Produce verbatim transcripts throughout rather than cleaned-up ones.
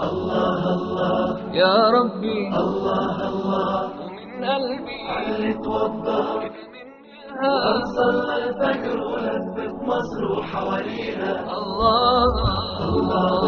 الله الله يا ربي، الله الله، ومن قلبي علي توضى، كده مني أصلي الفجر ولف في مصر وحواليها. الله الله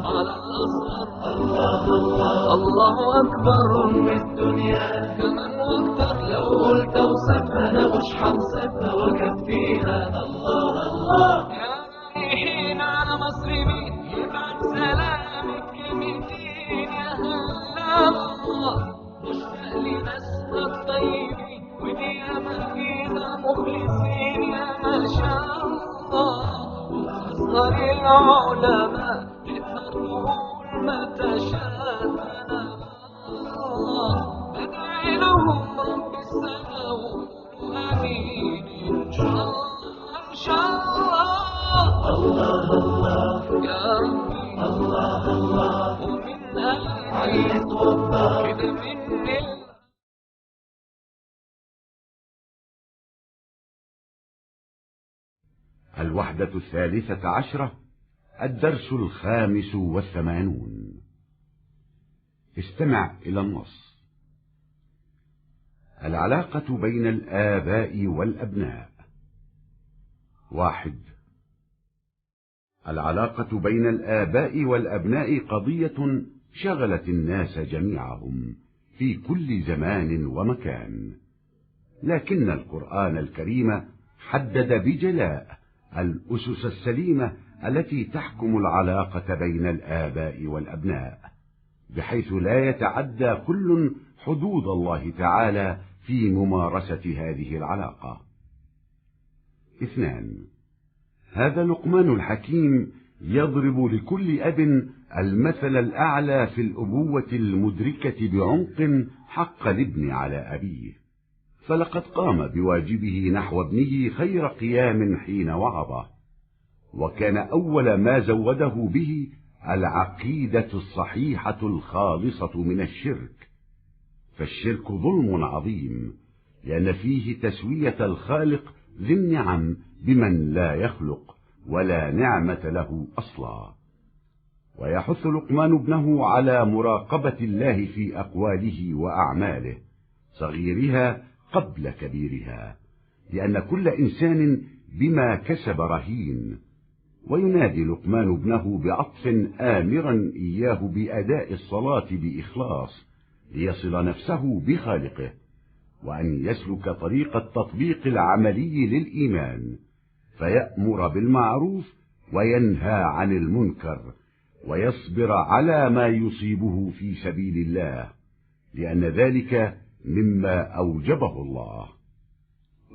على الأزهر. الله الله، الله أكبر. أم الدنيا كمان أكتر، لو قلت أوصفها أنا مش هنصفها وأكفيها. الله الله. يا رايحين على مصر مين، يبعت سلامك كلمتين يا هلا الله. مشتاق لناسنا الطيبين، ودي أمانينا مخلصين يا ما شاء الله. وأصغر العلماء تقدر تقول ما تشاء الله. بدعي لهم رب السماوات. آمين إن شاء الله، إن شاء الله. الله الله يا ربي، الله الله. ومن قلبي علي توضى، كده مني. الوحدة الثالثة عشرة، الدرس الخامس والثمانون. استمع إلى النص. العلاقة بين الآباء والأبناء. واحد. العلاقة بين الآباء والأبناء قضية شغلت الناس جميعهم في كل زمان ومكان، لكن القرآن الكريم حدد بجلاء الأسس السليمة التي تحكم العلاقة بين الآباء والأبناء، بحيث لا يتعدى كل حدود الله تعالى في ممارسة هذه العلاقة. اثنان، هذا لقمان الحكيم يضرب لكل أب المثل الأعلى في الأبوة المدركة بعمق حق الابن على أبيه، فلقد قام بواجبه نحو ابنه خير قيام حين وعظه، وكان أول ما زوده به العقيدة الصحيحة الخالصة من الشرك، فالشرك ظلم عظيم، لأن فيه تسوية الخالق ذي النعم بمن لا يخلق ولا نعمة له أصلا. ويحث لقمان ابنه على مراقبة الله في أقواله وأعماله، صغيرها قبل كبيرها، لأن كل إنسان بما كسب رهين. وينادي لقمان ابنه بعطف آمرا إياه بأداء الصلاة بإخلاص ليصل نفسه بخالقه، وأن يسلك طريق التطبيق العملي للإيمان، فيأمر بالمعروف وينهى عن المنكر، ويصبر على ما يصيبه في سبيل الله، لأن ذلك مما أوجبه الله.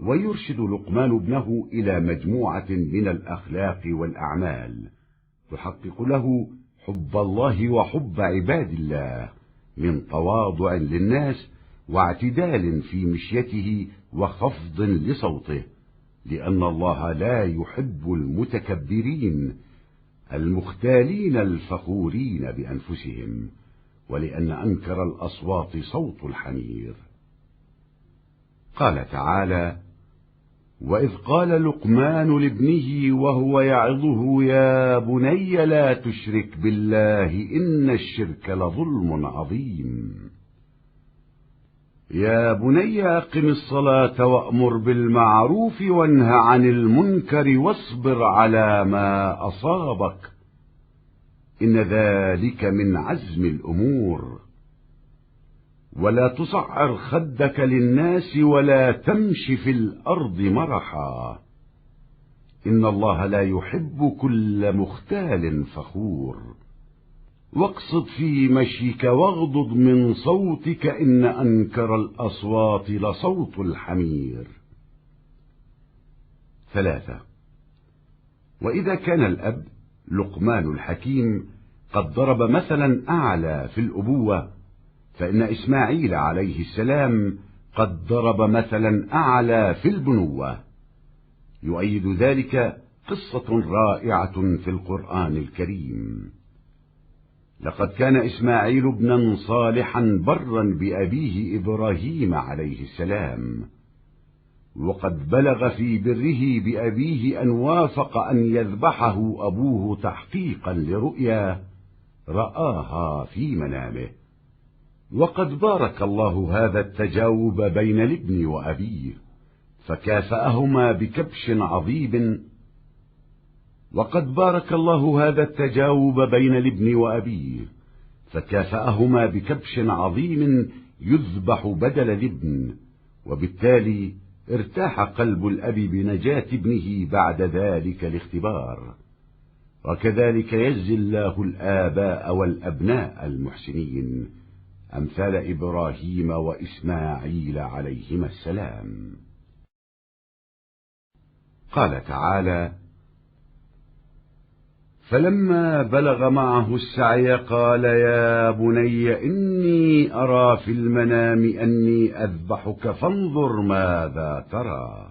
ويرشد لقمان ابنه إلى مجموعة من الأخلاق والأعمال تحقق له حب الله وحب عباد الله، من تواضع للناس واعتدال في مشيته وخفض لصوته، لأن الله لا يحب المتكبرين المختالين الفخورين بأنفسهم، ولأن أنكر الأصوات صوت الحمير. قال تعالى: وإذ قال لقمان لابنه وهو يعظه: يا بني لا تشرك بالله إن الشرك لظلم عظيم. يا بني أقم الصلاة وأمر بالمعروف وانه عن المنكر واصبر على ما أصابك، إن ذلك من عزم الأمور. ولا تصعر خدك للناس ولا تمش في الأرض مرحا، إن الله لا يحب كل مختال فخور. واقصد في مشيك واغضض من صوتك إن أنكر الأصوات لصوت الحمير. ثلاثة. وإذا كان الأب لقمان الحكيم قد ضرب مثلا أعلى في الأبوة، فإن إسماعيل عليه السلام قد ضرب مثلا أعلى في البنوة، يؤيد ذلك قصة رائعة في القرآن الكريم. لقد كان إسماعيل ابنا صالحا برا بأبيه إبراهيم عليه السلام، وقد بلغ في بره بأبيه أن وافق أن يذبحه أبوه تحقيقا لرؤيا: رآها في منامه. وقد بارك الله هذا التجاوب بين الابن وأبيه، فكافأهما بكبش عظيم، وقد بارك الله هذا التجاوب بين الابن وأبيه، فكافأهما بكبش عظيم يذبح بدل الابن، وبالتالي ارتاح قلب الأب بنجاة ابنه بعد ذلك الاختبار. وكذلك يجزي الله الآباء والأبناء المحسنين، أمثال إبراهيم وإسماعيل عليهما السلام. قال تعالى: فلما بلغ معه السعي قال يا بني إني أرى في المنام أني أذبحك فانظر ماذا ترى.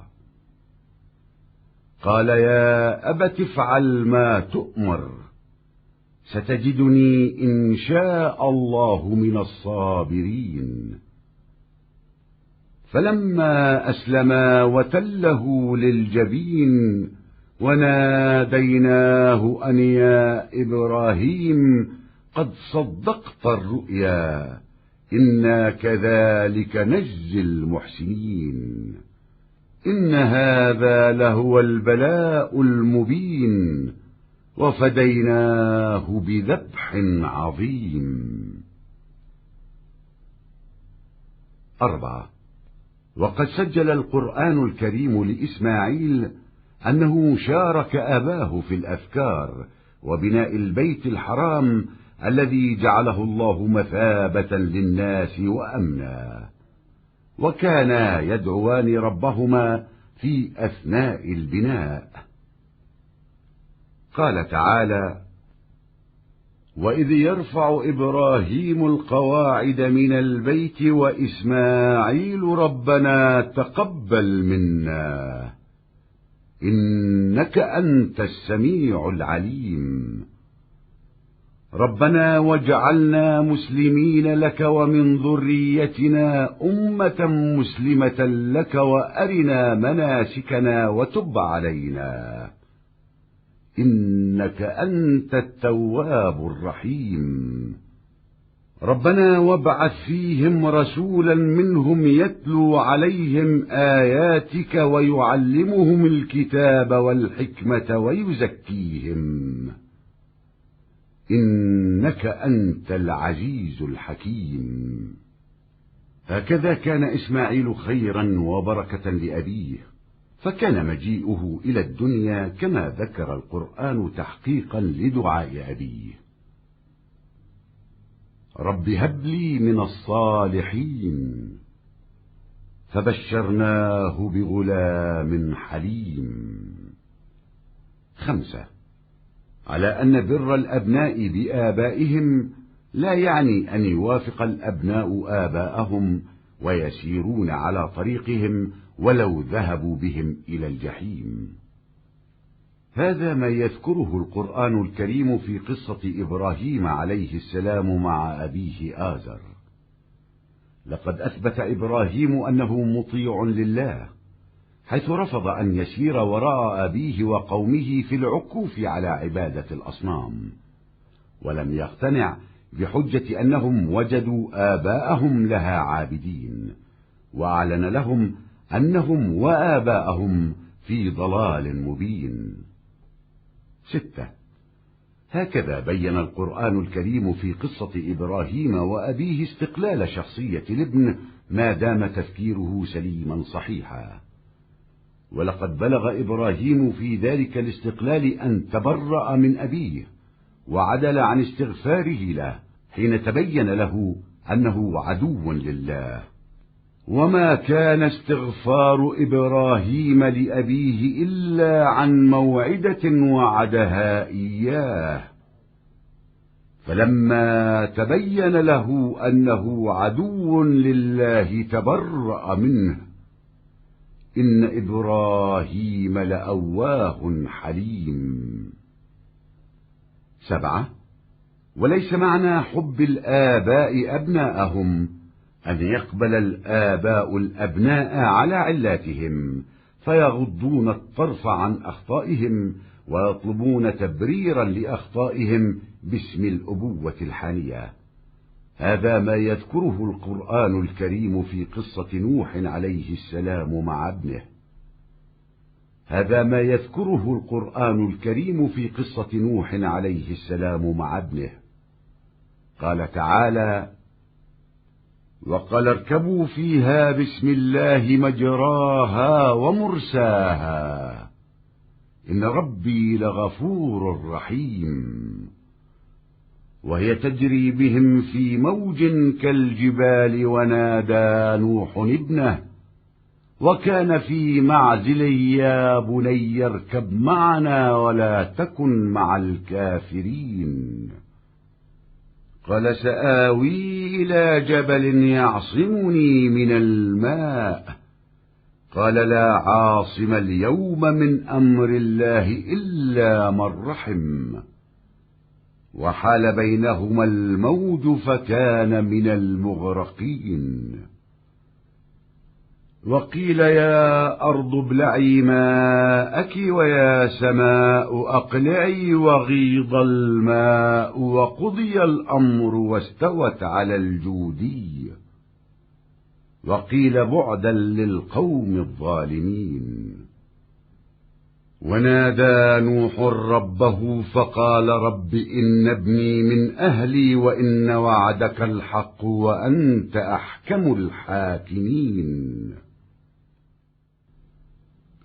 قال يا أبت افعل ما تؤمر، ستجدني إن شاء الله من الصابرين. فلما أسلما وتله للجبين وناديناه أن يا إبراهيم قد صدقت الرؤيا إنا كذلك نجزي المحسنين. إن هذا لهو البلاء المبين وفديناه بذبح عظيم. أربعة. وقد سجل القرآن الكريم لإسماعيل أنه شارك أباه في الأذكار وبناء البيت الحرام الذي جعله الله مثابة للناس وأمنا، وكانا يدعوان ربهما في أثناء البناء. قال تعالى: وإذ يرفع إبراهيم القواعد من البيت وإسماعيل ربنا تقبل منا إنك أنت السميع العليم. ربنا واجعلنا مسلمين لك ومن ذريتنا أمة مسلمة لك وأرنا مناسكنا وتب علينا إنك أنت التواب الرحيم. ربنا وابعث فيهم رسولا منهم يتلو عليهم آياتك ويعلمهم الكتاب والحكمة ويزكيهم إنك أنت العزيز الحكيم. هكذا كان إسماعيل خيرا وبركة لأبيه، فكان مجيئه إلى الدنيا كما ذكر القرآن تحقيقا لدعاء أبيه: رب هب لي من الصالحين، فبشرناه بغلام حليم. خمسة. على أن بر الأبناء بآبائهم لا يعني أن يوافق الأبناء آباءهم ويسيرون على طريقهم ولو ذهبوا بهم إلى الجحيم. هذا ما يذكره القرآن الكريم في قصة إبراهيم عليه السلام مع أبيه آزر. لقد أثبت إبراهيم أنه مطيع لله، حيث رفض أن يسير وراء أبيه وقومه في العكوف على عبادة الأصنام، ولم يقتنع بحجة أنهم وجدوا آباءهم لها عابدين، وأعلن لهم أنهم وآباءهم في ضلال مبين. ستة. هكذا بين القرآن الكريم في قصة إبراهيم وأبيه استقلال شخصية الابن ما دام تفكيره سليما صحيحا. ولقد بلغ إبراهيم في ذلك الاستقلال أن تبرأ من أبيه وعدل عن استغفاره له حين تبين له أنه عدو لله. وما كان استغفار إبراهيم لأبيه إلا عن موعدة وعدها إياه فلما تبين له أنه عدو لله تبرأ منه إن إبراهيم لأواه حليم. سبعة. وليس معنى حب الآباء أبناءهم أن يقبل الآباء الأبناء على علاتهم فيغضون الطرف عن أخطائهم ويطلبون تبريرا لأخطائهم باسم الأبوة الحانية. هذا ما يذكره القرآن الكريم في قصة نوح عليه السلام مع ابنه. هذا ما يذكره القرآن الكريم في قصة نوح عليه السلام مع ابنه. قال تعالى: "وقال اركبوا فيها بسم الله مجراها ومرساها، إن ربي لغفور رحيم". وهي تجري بهم في موج كالجبال، ونادى نوح ابنه وكان في معزل: "يا بني اركب معنا ولا تكن مع الكافرين". قال: "سآوي إلى جبل يعصمني من الماء". قال: "لا عاصم اليوم من أمر الله إلا من رحم". وحال بينهما الموج فكان من المغرقين. وقيل: "يا أرض ابلعي ماءك ويا سماء أقلعي وغيض الماء وقضي الأمر واستوت على الجودي". وقيل: "بعدا للقوم الظالمين". ونادى نوح ربه فقال: "رب إن ابني من أهلي وإن وعدك الحق وأنت أحكم الحاكمين".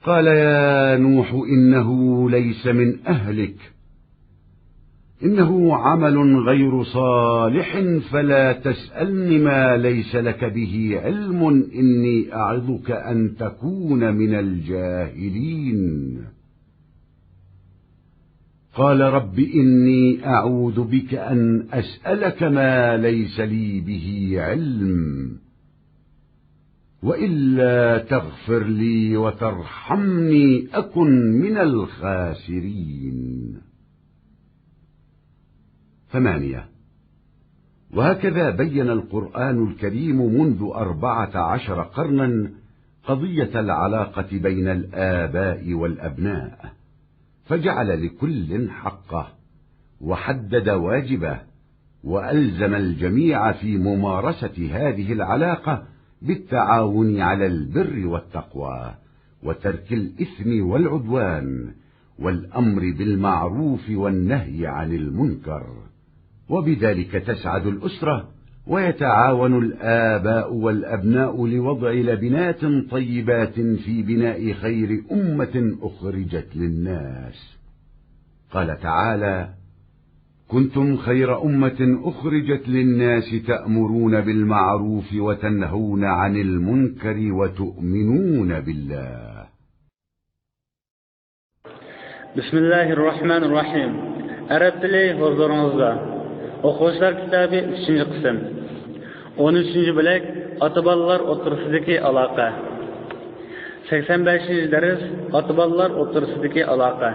قال: "يا نوح إنه ليس من أهلك، إنه عمل غير صالح، فلا تسألن ما ليس لك به علم، إني أعظك أن تكون من الجاهلين". قال: "رب إني أعوذ بك أن أسألك ما ليس لي به علم، وإلا تغفر لي وترحمني أكن من الخاسرين". ثمانية. وهكذا بين القرآن الكريم منذ أربعة عشر قرنا قضية العلاقة بين الآباء والأبناء، فجعل لكل حقه، وحدد واجبه، وألزم الجميع في ممارسة هذه العلاقة بالتعاون على البر والتقوى، وترك الإثم والعدوان، والأمر بالمعروف والنهي عن المنكر. وبذلك تسعد الأسرة، ويتعاون الآباء والأبناء لوضع لبنات طيبات في بناء خير أمة أخرجت للناس. قال تعالى: "كنتم خير أمة أخرجت للناس تأمرون بالمعروف وتنهون عن المنكر وتؤمنون بالله". بسم الله الرحمن الرحيم. ئەرەب تىلى ھۇزۇرىڭىزدا. ئوقۇغۇچىلار كىتابى، ئۈچىنچى قىسىم. ئون ئۈچىنچى بۆلەك، ئاتا-بالىلار ئوتتۇرىسىدىكى ئالاقە. سەكسەن بەشىنچى دەرس، ئاتا-بالىلار ئوتتۇرىسىدىكى ئالاقە.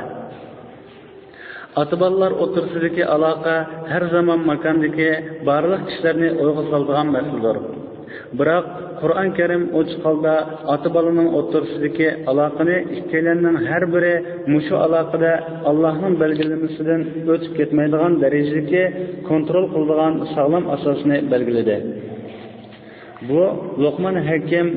ئاتا-بالىلار ئوتتۇرىسىدىكى ئالاقە ھەر زامان ماكاندىكى بارلىق كىشىلەرنى ئويغا سالىدىغان مەسىلىدۇر. بىراق، قۇرئان كەرىم ئوچۇق ھالدا ئاتا-بالىنىڭ ئوتتۇرىسىدىكى ئالاقىنى ئىككىيلەننىڭ ھەر بىرى مۇشۇ ئالاقىدە ئاللاھنىڭ بەلگىلىمىسىدىن ئۆتۈپ كەتمەيدىغان دەرىجىدىكى كونترول قىلىدىغان ساغلام ئاساسنى بەلگىلىدى. بۇ لوقمان ھەكىم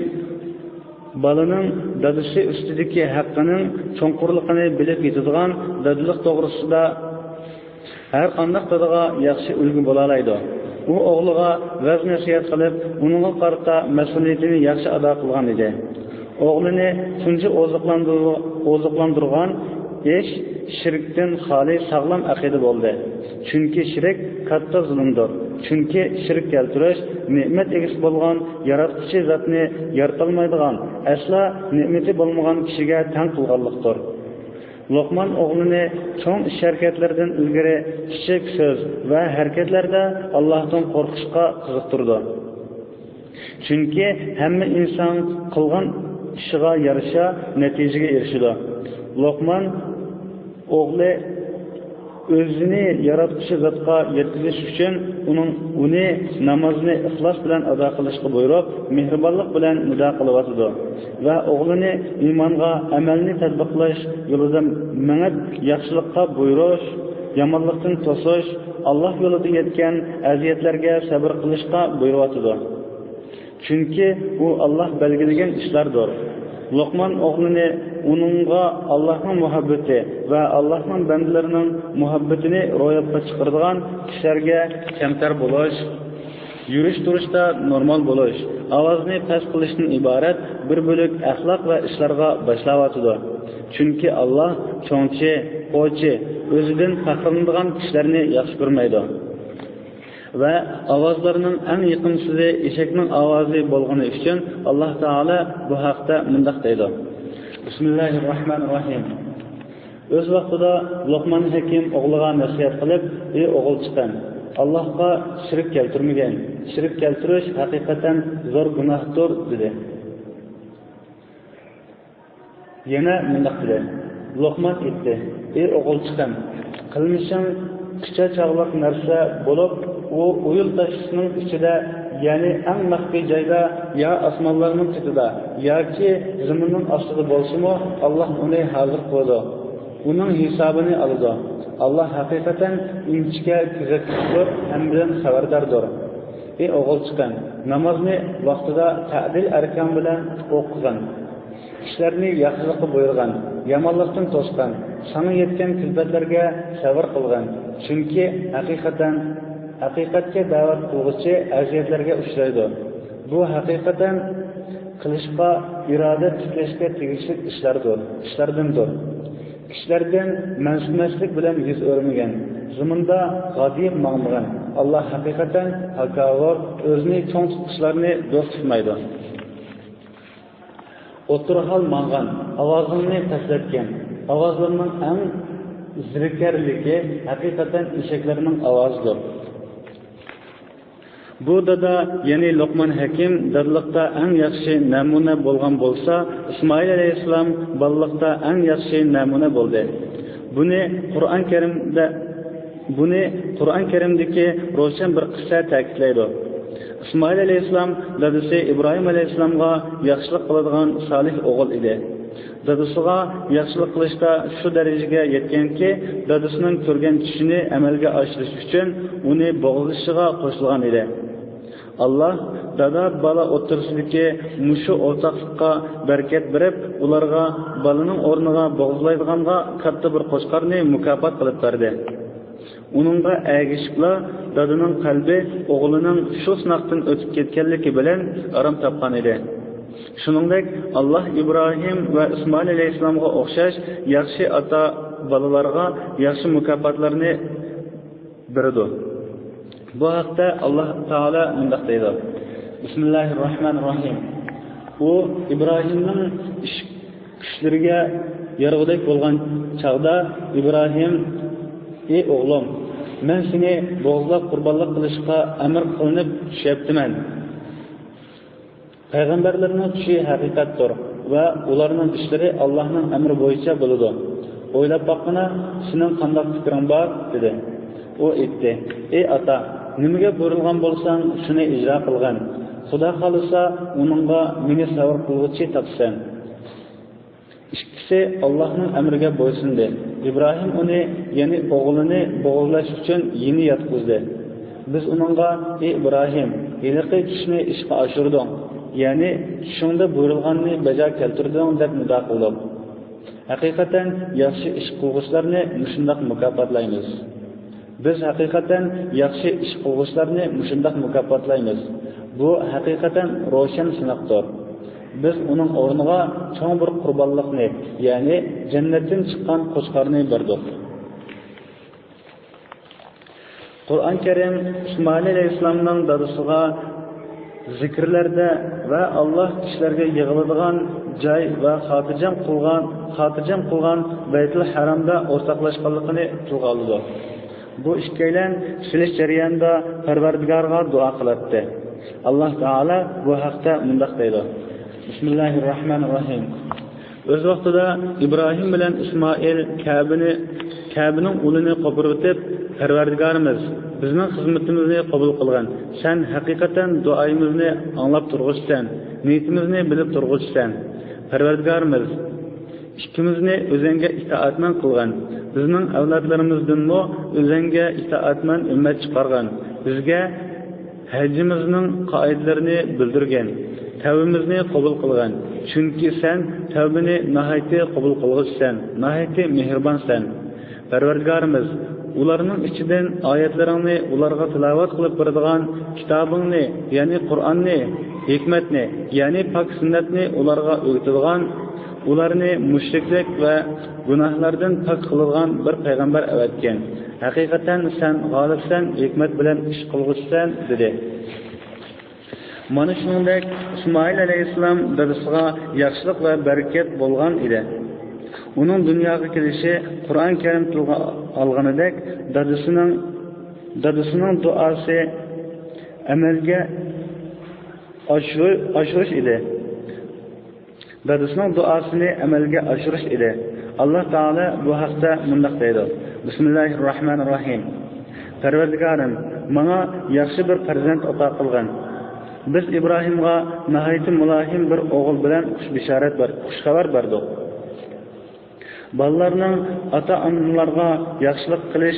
بالىنىڭ دادىسى ئۈستىدىكى ھەققىنىڭ چوڭقۇرلۇقىنى بىلىپ يېتىدىغان دادىلىق توغرىسىدا ھەر قانداق دادىغا ياخشى ئۈلگە بولالايدۇ. ئۇ ئوغلىغا ۋەز-نەسىھەت قىلىپ، ئۇنىڭغا قارىتا مەسئۇلىيىتىنى ياخشى ئادا قىلغان ئىدى. ئوغلىنى تۇنجى ئوزۇقلاندۇر-، ئوزۇقلاندۇرغان ئىش شىركتىن خالىي ساغلام ئەقىدە بولدى. چۈنكى شىرك كاتتا زۇلۇمدۇر. چۈنكى شىرك كەلتۈرۈش نېمەت ئىگىسى بولغان ياراتقۇچى زاتنى يارىتالمايدىغان، ئەسلا نېمىتى بولمىغان كىشىگە تەڭ قىلغانلىقتۇر. لوقمان ئوغلىنى چوڭ ئىش-ھەرىكەتلىرىدىن ئىلگىرى كىچىك سۆز ۋە ھەرىكەتلەردە ئاللاھتىن قورقۇشقا قىزىقتۇرىدۇ. چۈنكى ھەممە ئىنسان قىلغان ئىشىغا يارىشا نەتىجىگە ئېرىشىدۇ. لوقمان ئوغلى ئۆزىنى ياراتقۇچى زاتقا يەتكۈزۈش ئۈچۈن ئۇنىڭ، ئۇنى نامازنى ئىخلاس بىلەن ئادا قىلىشقا بۇيرۇپ، مېھرىبانلىق بىلەن نىدا قىلىۋاتىدۇ ۋە ئوغلىنى ئىمانغا، ئەمەلنى تەتبىقلاش يولىدا مېڭىپ، ياخشىلىققا بۇيرۇش، يامانلىقتىن توسۇش، ئاللاھ يولىدا يەتكەن ئەزىيەتلەرگە سەۋر قىلىشقا بۇيرۇۋاتىدۇ. چۈنكى ئۇ ئاللاھ بەلگىلىگەن ئىشلاردۇر. لوقمان ئوغلىنى ئۇنىڭغا ئاللاھنىڭ مۇھەببىتى ۋە ئاللاھنىڭ بەندىلىرىنىڭ مۇھەببىتىنى روياپقا چىقىرىدىغان ئىشلارغا كەمتەر بولۇش، يۈرۈش-تۇرۇشتا نورمال بولۇش، ئاۋازنى پەس قىلىشتىن ئىبارەت بىر بۆلەك ئەخلاق ۋە ئىشلارغا باشلاۋاتىدۇ. چۈنكى ئاللاھ چوڭچى، قوچى، ئۆزىدىن پەخىرلىنىدىغان كىشىلەرنى ياخشى كۆرمەيدۇ. ۋە ئاۋازلارنىڭ ئەڭ يېقىمسىزى ئېشەكنىڭ ئاۋازى بولغىنى ئۈچۈن، ئاللاھ تائالا بۇ ھەقتە مۇنداق دەيدۇ: بىسمىللاھىررەھمانىررەھىم. ئۆز ۋاقتىدا لوقمان ھەكىم ئوغلىغا نەسىھەت قىلىپ: ئى ئوغۇلچىقىم، ئاللاھقا شېرىك كەلتۈرمىگىن. شېرىك كەلتۈرۈش ھەقىقەتەن زور گۇناھتۇر، دېدى. يەنە مۇنداق دېدى: لوقمان ئېيتتى: ئى ئوغۇلچىقىم، قىلمىشىڭ قىچا چاغلىق نەرسە بولۇپ، ئۇ ئۇيۇل تاشنىڭ ئىچىدە، يەنى ئەڭ مەخپىي جايدا، يا ئاسمانلارنىڭ قېتىدا ياكى زېمىننىڭ ئاستىدا بولسىمۇ، ئاللاھ ئۇنى ھازىر قىلىدۇ. ئۇنىڭ ھېسابىنى ئالىدۇ. ئاللاھ ھەقىقەتەن ئىنچىكە كۆزەتكۈچىدۇر، ھەممىدىن خەۋەرداردۇر. ئى ئوغۇلچىقىم، نامازنى ۋاقتىدا تەئدىل ئەركان بىلەن ئوقۇغىن. كىشىلەرنى ياخشىلىققا بۇيرۇغىن، يامانلىقتىن توسقىن، ساڭا يەتكەن كۈلپەتلەرگە سەۋر قىلغىن. چۈنكى ھەقىقەتەن، ھەقىقەتكە دەۋەت قىلغۇچى ئەزىيەتلەرگە ئۇچرايدۇ. بۇ ھەقىقەتەن قىلىشقا، ئىرادە تىكلەشكە تېگىشلىك ئىشلاردۇر، ئىشلاردىندۇر. كىشىلەردىن مەنسىتمەسلىك بىلەن يۈز ئۆرمىگىن. زېمىندا غادىيىپ ماڭمىغىن. ئاللاھ ھەقىقەتەن ھاكاۋۇر، ئۆزىنى چوڭ تۇتقۇچىلارنى دوست تۇتمايدۇ. ئوتتۇرا ھال ماڭغان، ئاۋازىڭنى پەسلەتكىن. ئاۋازلىرىنىڭ ئەڭ زېرىكەرلىكى ھەقىقەتەن ئېشەكلەرنىڭ ئاۋازىدۇر. بۇ دادا، يەنى لوقمان ھەكىم دادىلىقتا ئەڭ ياخشى نەمۇنە بولغان بولسا، ئىسمائىل ئەلەيھىسسالام بالىلىقتا ئەڭ ياخشى نەمۇنە بولدى. بۇنى قۇرئان كەرىمدە، بۇنى قۇرئان كەرىمدىكى روشەن بىر قىسسە تەكىتلەيدۇ. ئىسمائىل ئەلەيھىسسالام دادىسى ئىبراھىم ئەلەيھىسسالامغا ياخشىلىق قىلىدىغان سالىھ ئوغۇل ئىدى. دادىسىغا ياخشىلىق قىلىشتا شۇ دەرىجىگە يەتكەنكى، دادىسىنىڭ كۆرگەن چۈشىنى ئەمەلگە ئاشۇرۇش ئۈچۈن ئۇنى بوغۇزلىشىغا قوشۇلغان ئىدى. ئاللاھ دادا-بالا ئوتتۇرىسىدىكى مۇشۇ ئورتاقلىققا بەرىكەت بېرىپ، ئۇلارغا بالىنىڭ ئورنىغا بوغۇزلايدىغانغا كاتتا بىر قوچقارنى مۇكاپات قىلىپ بەردى. ئۇنىڭغا ئەگىشىپلا، دادىنىڭ قەلبى ئوغلىنىڭ شۇ سىناقتىن ئۆتۈپ كەتكەنلىكى بىلەن ئارام تاپقان ئىدى. شۇنىڭدەك، ئاللاھ ئىبراھىم ۋە ئىسمائىل ئەلەيھىسسالامغا ئوخشاش ياخشى ئاتا بالىلارغا ياخشى مۇكاپاتلارنى بېرىدۇ. بۇ ھەقتە ئاللاھ تائالا مۇنداق دەيدۇ: بىسمىللاھىررەھمانىررەھىم. ئۇ ئىبراھىمنىڭ ئىش كۈچلىرىگە يارىغۇدەك بولغان چاغدا، ئىبراھىم: ئى ئوغلۇم، مەن سېنى بوغۇزلاپ قۇربانلىق قىلىشقا ئەمىر قىلىنىپ چۈشۈپتىمەن. پەيغەمبەرلەرنىڭ چۈشى ھەقىقەتتۇر ۋە ئۇلارنىڭ ئىشلىرى ئاللاھنىڭ ئەمرى بويىچە بولىدۇ. ئويلاپ باققىنا، سېنىڭ قانداق پىكرىڭ بار؟ دېدى. ئۇ ئېيتتى: ئى ئاتا، نېمىگە بۇيرۇلغان بولساڭ، شۇنى ئىجرا قىلغىن. خۇدا خالىسا، ئۇنىڭغا مېنى سەۋر قىلغۇچى تاپىسەن. ئىككىسى ئاللاھنىڭ ئەمرىگە بويسۇندى. ئىبراھىم ئۇنى، يەنى ئوغلىنى بوغۇزلاش ئۈچۈن يېنى ياتقۇزدى. بىز ئۇنىڭغا: ئى ئىبراھىم، ھېلىقى چۈشنى ئىشقا ئاشۇردۇڭ، يەنى چۈشۈڭدە بۇيرۇلغاننى بەجا كەلتۈردۈڭ، دەپ نىدا قىلدۇق. ھەقىقەتەن ياخشى ئىش قىلغۇچىلارنى مۇشۇنداق مۇكاپاتلايمىز. بىز ھەقىقەتەن ياخشى ئىش قىلغۇچىلارنى مۇشۇنداق مۇكاپاتلايمىز. بۇ ھەقىقەتەن روشەن سىناقتۇر. بىز ئۇنىڭ ئورنىغا چوڭ بىر قۇربانلىقنى، يەنى جەننەتتىن چىققان قوچقارنى بەردۇق. قۇرئان كەرىم ئىسمائىل ئەلەيھىسسالامنىڭ دادىسىغا زىكىرلەردە ۋە ئاللاھ كىشىلەرگە يىغىلىدىغان جاي ۋە خاتىرجەم قىلغان، خاتىرجەم قىلغان بەيتۇل ھەرامدا ئورتاقلاشقانلىقىنى تىلغا ئالىدۇ. بۇ ئىككىيلەن سېلىش جەريانىدا پەرۋەردىگارغا دۇئا قىلاتتى. ئاللاھ تائالا بۇ ھەقتە مۇنداق دەيدۇ: بىسمىللاھىررەھمانىررەھىم. ئۆز ۋاقتىدا ئىبراھىم بىلەن ئىسمائىل كەبىنى، كەبىنىڭ ئۇلىنى قوپۇرۇۋېتىپ، پەرۋەردىگارىمىز، بىزنىڭ خىزمىتىمىزنى قوبۇل قىلغىن. سەن ھەقىقەتەن دۇئايىمىزنى ئاڭلاپ تۇرغۇچىسەن، نىيىتىمىزنى بىلىپ تۇرغۇچىسەن. پەرۋەردىگارىمىز، ئىككىمىزنى ئۆزۈڭگە ئىتائەتمەن قىلغىن. بىزنىڭ ئەۋلادلىرىمىزدىنمۇ ئۆزۈڭگە ئىتائەتمەن ئۈممەت چىقارغىن. بىزگە ھەججىمىزنىڭ قائىدىلىرىنى بىلدۈرگىن. تەۋبىمىزنى قوبۇل قىلغىن. چۈنكى سەن تەۋبىنى ناھايىتى قوبۇل قىلغۇچىسەن، ناھايىتى مېھرىبانسەن. پەرۋەردىگارىمىز، ئۇلارنىڭ ئىچىدىن ئايەتلىرىڭنى ئۇلارغا تىلاۋەت قىلىپ بېرىدىغان، كىتابىڭنى، يەنى قۇرئاننى، ھېكمەتنى، يەنى پاك سۈننەتنى ئۇلارغا ئۆگىتىدىغان، ئۇلارنى مۇشرىكلىق ۋە گۇناھلاردىن پاك قىلىدىغان بىر پەيغەمبەر ئەۋەتكىن. ھەقىقەتەن سەن غالىبسەن، ھېكمەت بىلەن ئىش قىلغۇچىسەن، دېدى. مانا شۇنىڭدەك ئىسمائىل ئەلەيھىسسالام دادىسىغا ياخشىلىق ۋە بەرىكەت بولغان ئىدى. ئۇنىڭ دۇنياغا كېلىشى قۇرئان كەرىم تىلغا ئالغىنىدەك دادىسىنىڭ، دادىسىنىڭ دۇئاسى ئەمەلگە ئاشۇر-، ئاشۇرۇش ئىدى. دادىسىنىڭ دۇئاسىنى ئەمەلگە ئاشۇرۇش ئىدى. ئاللا تائالا بۇ ھەقتە مۇنداق دەيدۇ، بىسمىللاھىررەھمانىررەھىم. پەرۋەردىگارىم، ماڭا ياخشى بىر پەرزەنت ئاتا قىلغىن. بىز ئىبراھىمغا ناھايىتى مۇلايىم بىر ئوغۇل بىلەن خۇش بېشارەت بەر-، خۇش خەۋەر بەردۇق. بالىلارنىڭ ئاتا-ئانىلارغا ياخشىلىق قىلىش،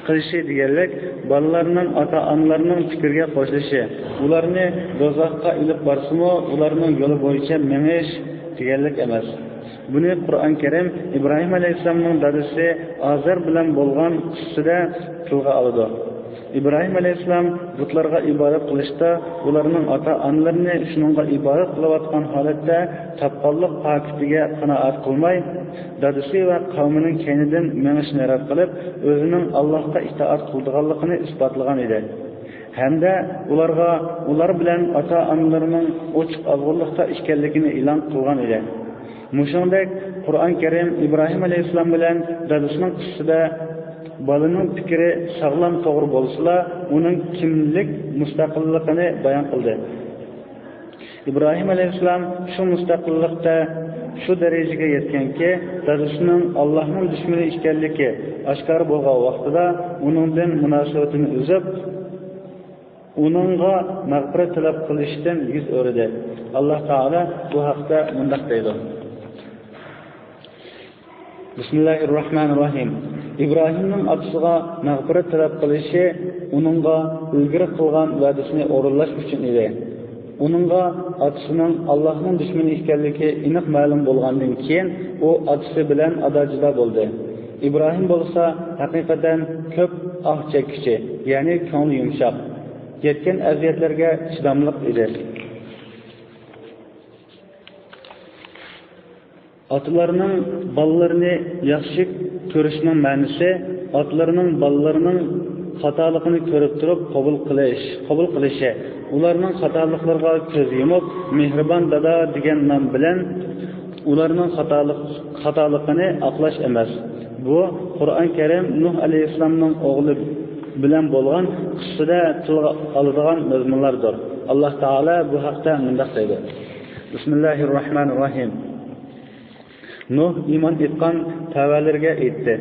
قىلىشى دېگەنلىك، بالىلارنىڭ ئاتا-ئانىلارنىڭ پىكرىگە قوشۇلۇشى، ئۇلارنى دوزاخقا ئېلىپ بارسىمۇ، ئۇلارنىڭ يولى بويىچە مېڭىش دېگەنلىك ئەمەس. بۇنى قۇرئان كەرىم ئىبراھىم ئەلەيھىسسالامنىڭ دادىسى ئازەر بىلەن بولغان قىسسىسىدە تىلغا ئالىدۇ. ئىبراھىم ئەلەيھىسسالام بۇتلارغا ئىبادەت قىلىشتا ئۇلارنىڭ ئاتا-ئانىلىرىنى شۇنىڭغا ئىبادەت قىلىۋاتقان ھالەتتە تاپقانلىق پاكىتىگە قانائەت قىلماي، دادىسى ۋە قەۋمىنىڭ كەينىدىن مېڭىشنى رەت قىلىپ، ئۆزىنىڭ ئاللاھقا ئىتائەت قىلىدىغانلىقىنى ئىسپاتلىغان ئىدى. ھەمدە ئۇلارغا ئۇلار بىلەن ئاتا-ئانىلىرىنىڭ ئوچۇق ئازغۇنلۇقتا ئىكەنلىكىنى ئېلان قىلغان ئىدى. مۇشۇنىڭدەك قۇرئان كەرىم ئىبراھىم ئەلەيھىسسالام بىلەن دادىسىنىڭ قىسسىسىدە بالىنىڭ پىكرى ساغلام توغرا بولسىلا، ئۇنىڭ كىملىك مۇستەقىللىقىنى بايان قىلدى. ئىبراھىم ئەلەيھىسسالام شۇ مۇستەقىللىقتە شۇ دەرىجىگە يەتكەنكى، دادىسىنىڭ ئاللاھنىڭ دۈشمىنى ئىكەنلىكى ئاشكارا بولغان ۋاقتىدا ئۇنىڭدىن مۇناسىۋىتىنى ئۈزۈپ، ئۇنىڭغا مەغپىرەت تەلەپ قىلىشتىن يۈز ئۆرۈدى. ئاللا تائالا بۇ ھەقتە مۇنداق دەيدۇ، بىسمىللاھىررەھمانىررەھىم. ئىبراھىمنىڭ ئاتىسىغا مەغپىرەت تەلەپ قىلىشى ئۇنىڭغا ئىلگىرى قىلغان ۋەدىسىنى ئورۇنلاش ئۈچۈن ئىدى. ئۇنىڭغا ئاتىسىنىڭ ئاللاھنىڭ دۈشمىنى ئىكەنلىكى ئېنىق مەلۇم بولغاندىن كېيىن، ئۇ ئاتىسى بىلەن ئادا-جۇدا بولدى. ئىبراھىم بولسا ھەقىقەتەن كۆپ ئاھ چەككۈچى، يەنى كۆڭلى يۇمشاق، يەتكەن ئەزىيەتلەرگە چىداملىق ئىدى. ئاتىلارنىڭ بالىلىرىنى ياخشى كۆرۈشنىڭ مەنىسى، ئاتىلىرىنىڭ بالىلىرىنىڭ خاتالىقىنى كۆرۈپ تۇرۇپ قوبۇل قىلىش، قوبۇل قىلىشى، ئۇلارنىڭ خاتالىقلىرىغا كۆز يۇمۇپ، مېھرىبان دادا دېگەن نام بىلەن ئۇلارنىڭ خاتالىق-، خاتالىقىنى ئاقلاش ئەمەس. بۇ قۇرئان كەرىم نۇھ ئەلەيھىسسالامنىڭ ئوغلى بىلەن بولغان قىسسىدە تىلغا ئالىدىغان مەزمۇنلاردۇر. ئاللا تائالا بۇ ھەقتە مۇنداق دەيدۇ، بىسمىللاھىررەھمانىررەھىم. نۇھ ئىمان ئېيتقان تەۋەلىرىگە ئېيتتى،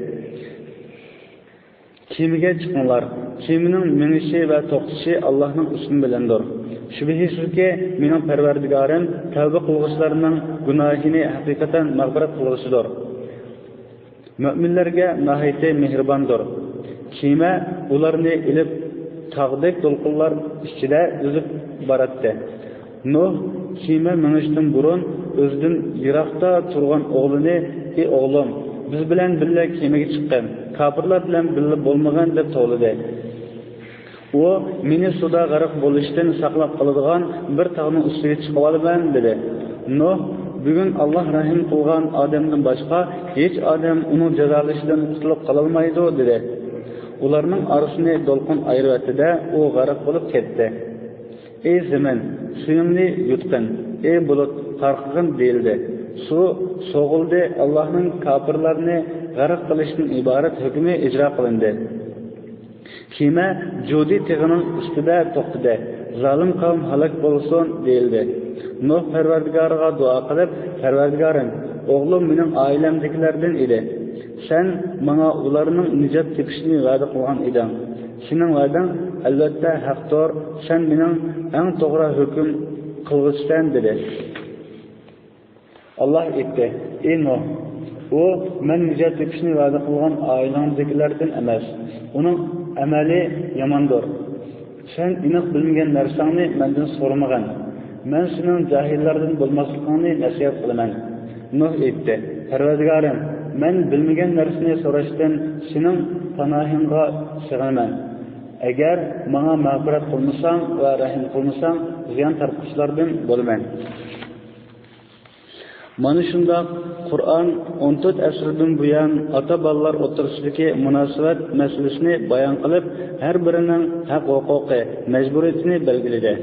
كېمىگە چىقىڭلار. كېمىنىڭ مېڭىشى ۋە توختىشى ئاللاھنىڭ ئىسمى بىلەندۇر. شۈبھىسىزكى، مېنىڭ پەرۋەردىگارىم تەۋبە قىلغۇچىلارنىڭ گۇناھىنى ھەقىقەتەن مەغپىرەت قىلغۇچىدۇر. مۆمىنلەرگە ناھايىتى مېھرىباندۇر. كېمە ئۇلارنى ئېلىپ، تاغدەك دولقۇنلار ئىچىدە ئۈزۈپ باراتتى. نۇھ كېمە مېڭىشتىن بۇرۇن ئۆزىدىن يىراقتا تۇرغان ئوغلىنى، ئى ئوغلۇم، بىز بىلەن بىللە كېمىگە چىققىن، كاپىرلار بىلەن بىللە بولمىغىن، دەپ توۋلىدى. ئۇ، مېنى سۇدا غەرق بولۇشتىن ساقلاپ قالىدىغان بىر تاغنىڭ ئۈستىگە چىقىۋالىمەن، دېدى. نۇھ، بۈگۈن ئاللا رەھىم قىلغان ئادەمدىن باشقا ھېچ ئادەم ئۇنىڭ جازالىشىدىن قۇتۇلۇپ قالالمايدۇ، دېدى. ئۇلارنىڭ ئارىسىنى دولقۇن ئايرىۋەتتى-دە، ئۇ غەرق بولۇپ كەتتى. ئى زېمىن، سۈيۈڭنى يۇتقىن، ئى بۇلۇت، تارقىغىن، دېيىلدى. سۇ سوغۇلدى، ئاللانىڭ كاپىرلارنى غەرق قىلىشتىن ئىبارەت ھۆكمى ئىجرا قىلىندى. كېمە جۇدى تېغىنىڭ ئۈستىدە توختىدى. زالىم قەۋم ھالاك بولسۇن، دېيىلدى. نۇھ پەرۋەردىگارىغا دۇئا قىلىپ، پەرۋەردىگارىم، ئوغلۇم مېنىڭ ئائىلەمدىكىلەردىن ئىدى. سەن ماڭا ئۇلارنىڭ نىجات تېپىشىنى ۋەدە قىلغان ئىدىڭ. سېنىڭ ۋەدەڭ، ئەلۋەتتە، ھەقتۇر. سەن مېنىڭ ئەڭ توغرا ھۆكۈم قىلغۇچىسەن، دېدى. ئاللاھ ئېيتتى: ئى نۇھ، ئۇ مەن نىجات تېپىشنى ۋەدە قىلغان ئائىلەڭدىكىلەردىن ئەمەس. ئۇنىڭ ئەمەلى ياماندۇر. سەن ئېنىق بىلمىگەن نەرسەڭنى مەندىن سورىمىغىن. مەن سېنىڭ جاھىللاردىن بولماسلىقىڭنى نەسىھەت قىلىمەن. نۇھ ئېيتتى: پەرۋەردىگارىم، مەن بىلمىگەن نەرسىنى سوراشتىن سېنىڭ پاناھىڭغا سىغىنىمەن. ئەگەر ماڭا مەغپىرەت قىلمىساڭ ۋە رەھىم قىلمىساڭ، زىيان تارتقۇچىلاردىن بولىمەن. مانا شۇنداق، قۇرئان ئون تۆت ئەسىردىن بۇيان ئاتا-بالىلار ئوتتۇرىسىدىكى مۇناسىۋەت مەسىلىسىنى بايان قىلىپ، ھەر بىرىنىڭ ھەق-ھوقۇقى، مەجبۇرىيىتىنى بەلگىلىدى.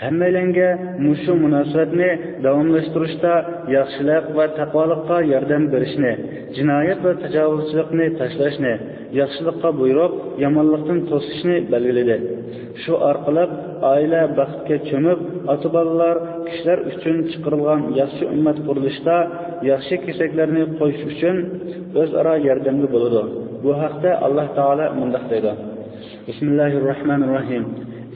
ھەممەيلەنگە مۇشۇ مۇناسىۋەتنى داۋاملاشتۇرۇشتا ياخشىلىق ۋە تەقۋالىققا ياردەم بېرىشنى، جىنايەت ۋە تاجاۋۇزچىلىقنى تاشلاشنى، ياخشىلىققا بۇيرۇپ، يامانلىقتىن توسۇشنى بەلگىلىدى. شۇ ئارقىلىق ئائىلە بەختكە چۆمۈپ، ئاتا-بالىلار كىشىلەر ئۈچۈن چىقىرىلغان ياخشى ئۈممەت قۇرۇلۇشتا ياخشى كېسەكلەرنى قويۇش ئۈچۈن ئۆزئارا ياردەمگە بولىدۇ. بۇ ھەقتە ئاللاھ تائالا مۇنداق دەيدۇ: بىسمىللاھىررەھمانىررەھىم.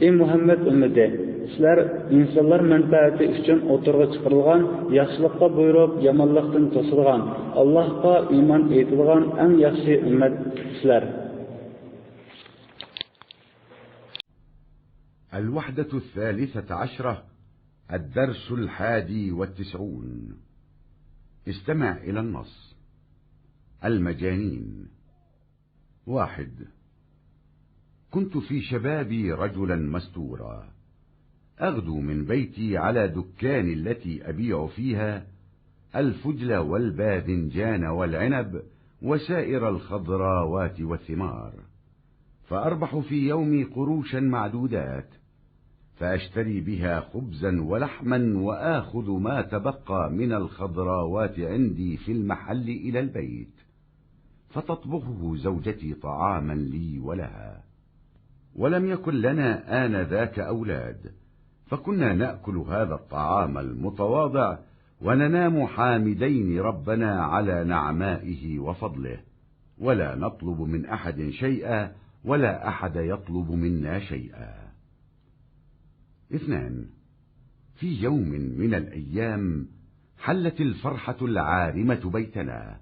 ئى مۇھەممەد ئۈممىتى! سىلەر ئىنسانلار مەنپەئەتى ئۈچۈن ئوتتۇرىغا چىقىرىلغان ياخشىلىققا بۇيرۇپ، يامانلىقتىن توسىدىغان، ئاللاھقا ئىمان ئېيتىدىغان ئەڭ ياخشى ئۈممەت سىلەر. الوحدة الثالثة عشرة، الدرس الحادي والتسعون. استمع إلى النص. المجانين. واحد. كنت في شبابي رجلا مستورا، أغدو من بيتي على دكان التي أبيع فيها الفجل والباذنجان والعنب وسائر الخضراوات والثمار، فأربح في يومي قروشا معدودات، فأشتري بها خبزا ولحما وآخذ ما تبقى من الخضراوات عندي في المحل إلى البيت، فتطبخه زوجتي طعاما لي ولها. ولم يكن لنا آنذاك أولاد، فكنا نأكل هذا الطعام المتواضع وننام حامدين ربنا على نعمائه وفضله، ولا نطلب من أحد شيئا ولا أحد يطلب منا شيئا. اثنان. في يوم من الأيام حلت الفرحة العارمة بيتنا،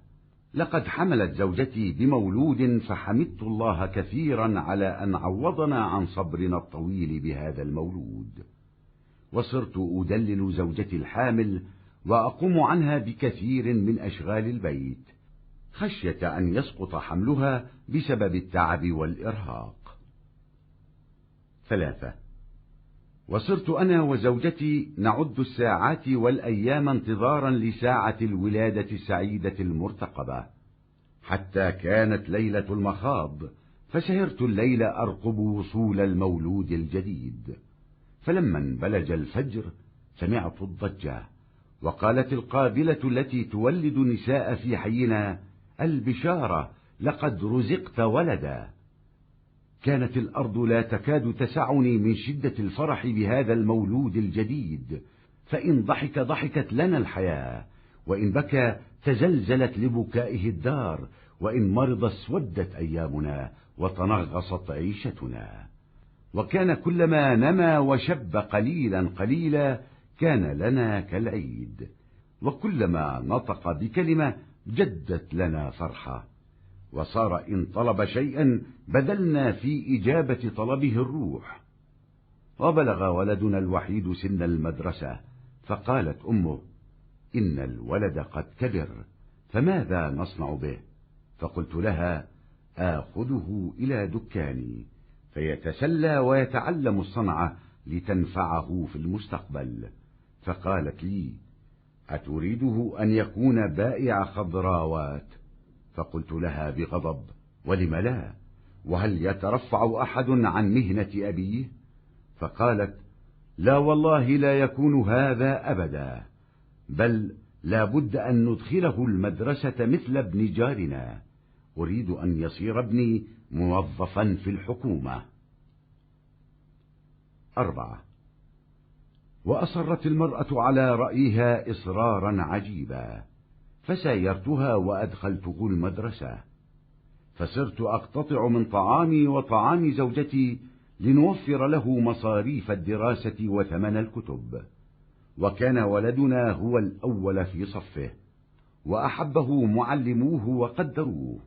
لقد حملت زوجتي بمولود، فحمدت الله كثيرا على أن عوضنا عن صبرنا الطويل بهذا المولود، وصرت أدلل زوجتي الحامل وأقوم عنها بكثير من أشغال البيت خشية أن يسقط حملها بسبب التعب والإرهاق. ثلاثة. وصرت أنا وزوجتي نعد الساعات والأيام انتظارا لساعة الولادة السعيدة المرتقبة، حتى كانت ليلة المخاض، فسهرت الليل أرقب وصول المولود الجديد، فلما انبلج الفجر سمعت الضجة، وقالت القابلة التي تولد نساء في حينا: البشارة، لقد رزقت ولدا. كانت الأرض لا تكاد تسعني من شدة الفرح بهذا المولود الجديد، فإن ضحك ضحكت لنا الحياة، وإن بكى تزلزلت لبكائه الدار، وإن مرض اسودت أيامنا وتنغصت عيشتنا. وكان كلما نما وشب قليلا قليلا كان لنا كالعيد، وكلما نطق بكلمة جدت لنا فرحة، وصار إن طلب شيئا بذلنا في إجابة طلبه الروح. وبلغ ولدنا الوحيد سن المدرسة، فقالت أمه: إن الولد قد كبر، فماذا نصنع به؟ فقلت لها: آخذه إلى دكاني فيتسلى ويتعلم الصنعة لتنفعه في المستقبل. فقالت لي: أتريده أن يكون بائع خضراوات؟ فقلت لها بغضب: ولم لا؟ وهل يترفع أحد عن مهنة أبيه؟ فقالت: لا والله، لا يكون هذا أبدا، بل لا بد أن ندخله المدرسة مثل ابن جارنا، أريد أن يصير ابني موظفا في الحكومة. أربعة. وأصرت المرأة على رأيها إصرارا عجيبا، فسايرتها وأدخلته المدرسة، فصرت أقتطع من طعامي وطعام زوجتي لنوفر له مصاريف الدراسة وثمن الكتب، وكان ولدنا هو الأول في صفه، وأحبه معلموه وقدروه،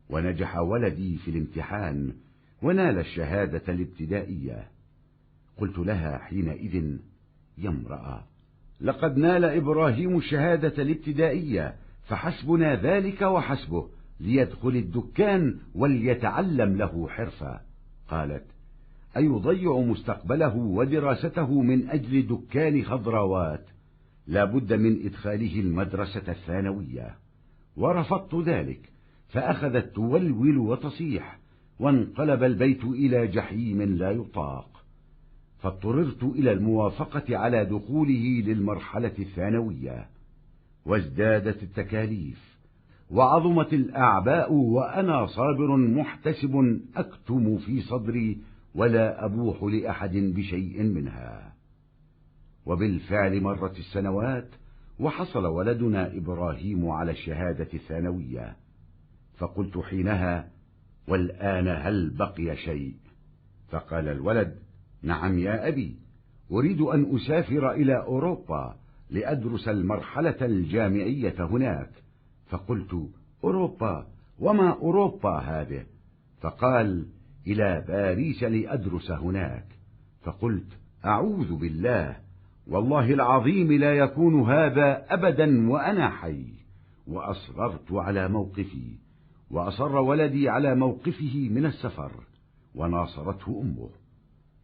ونجح ولدي في الامتحان ونال الشهادة الابتدائية. قلت لها حينئذ: يا امرأة، لقد نال إبراهيم الشهادة الابتدائية، فحسبنا ذلك وحسبه، ليدخل الدكان وليتعلم له حرفة. قالت: أيضيع مستقبله ودراسته من أجل دكان خضروات؟ لا بد من إدخاله المدرسة الثانوية. ورفضت ذلك، فأخذت تولول وتصيح، وانقلب البيت إلى جحيم لا يطاق، فاضطررت إلى الموافقة على دخوله للمرحلة الثانوية، وازدادت التكاليف، وعظمت الأعباء، وأنا صابر محتسب أكتم في صدري ولا أبوح لأحد بشيء منها. وبالفعل مرت السنوات، وحصل ولدنا إبراهيم على الشهادة الثانوية، فقلت حينها: والآن هل بقي شيء؟ فقال الولد: نعم يا أبي، أريد أن أسافر إلى أوروبا لأدرس المرحلة الجامعية هناك. فقلت: أوروبا؟ وما أوروبا هذه؟ فقال: إلى باريس لأدرس هناك. فقلت: أعوذ بالله، والله العظيم لا يكون هذا أبدا وأنا حي. وأصررت على موقفي، وأصر ولدي على موقفه من السفر، وناصرته أمه.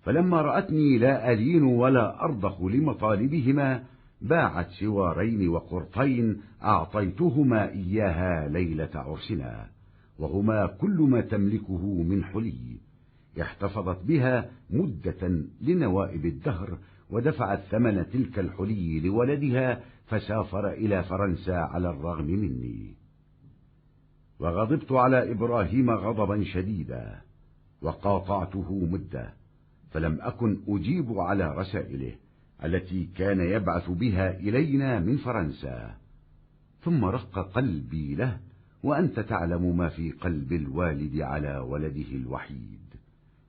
فلما رأتني لا ألين ولا أرضخ لمطالبهما، باعت سوارين وقرطين أعطيتهما إياها ليلة عرسنا، وهما كل ما تملكه من حلي، احتفظت بها مدة لنوائب الدهر، ودفعت ثمن تلك الحلي لولدها، فسافر إلى فرنسا على الرغم مني. وغضبت على إبراهيم غضبا شديدا، وقاطعته مدة، فلم أكن أجيب على رسائله التي كان يبعث بها إلينا من فرنسا. ثم رق قلبي له، وأنت تعلم ما في قلب الوالد على ولده الوحيد،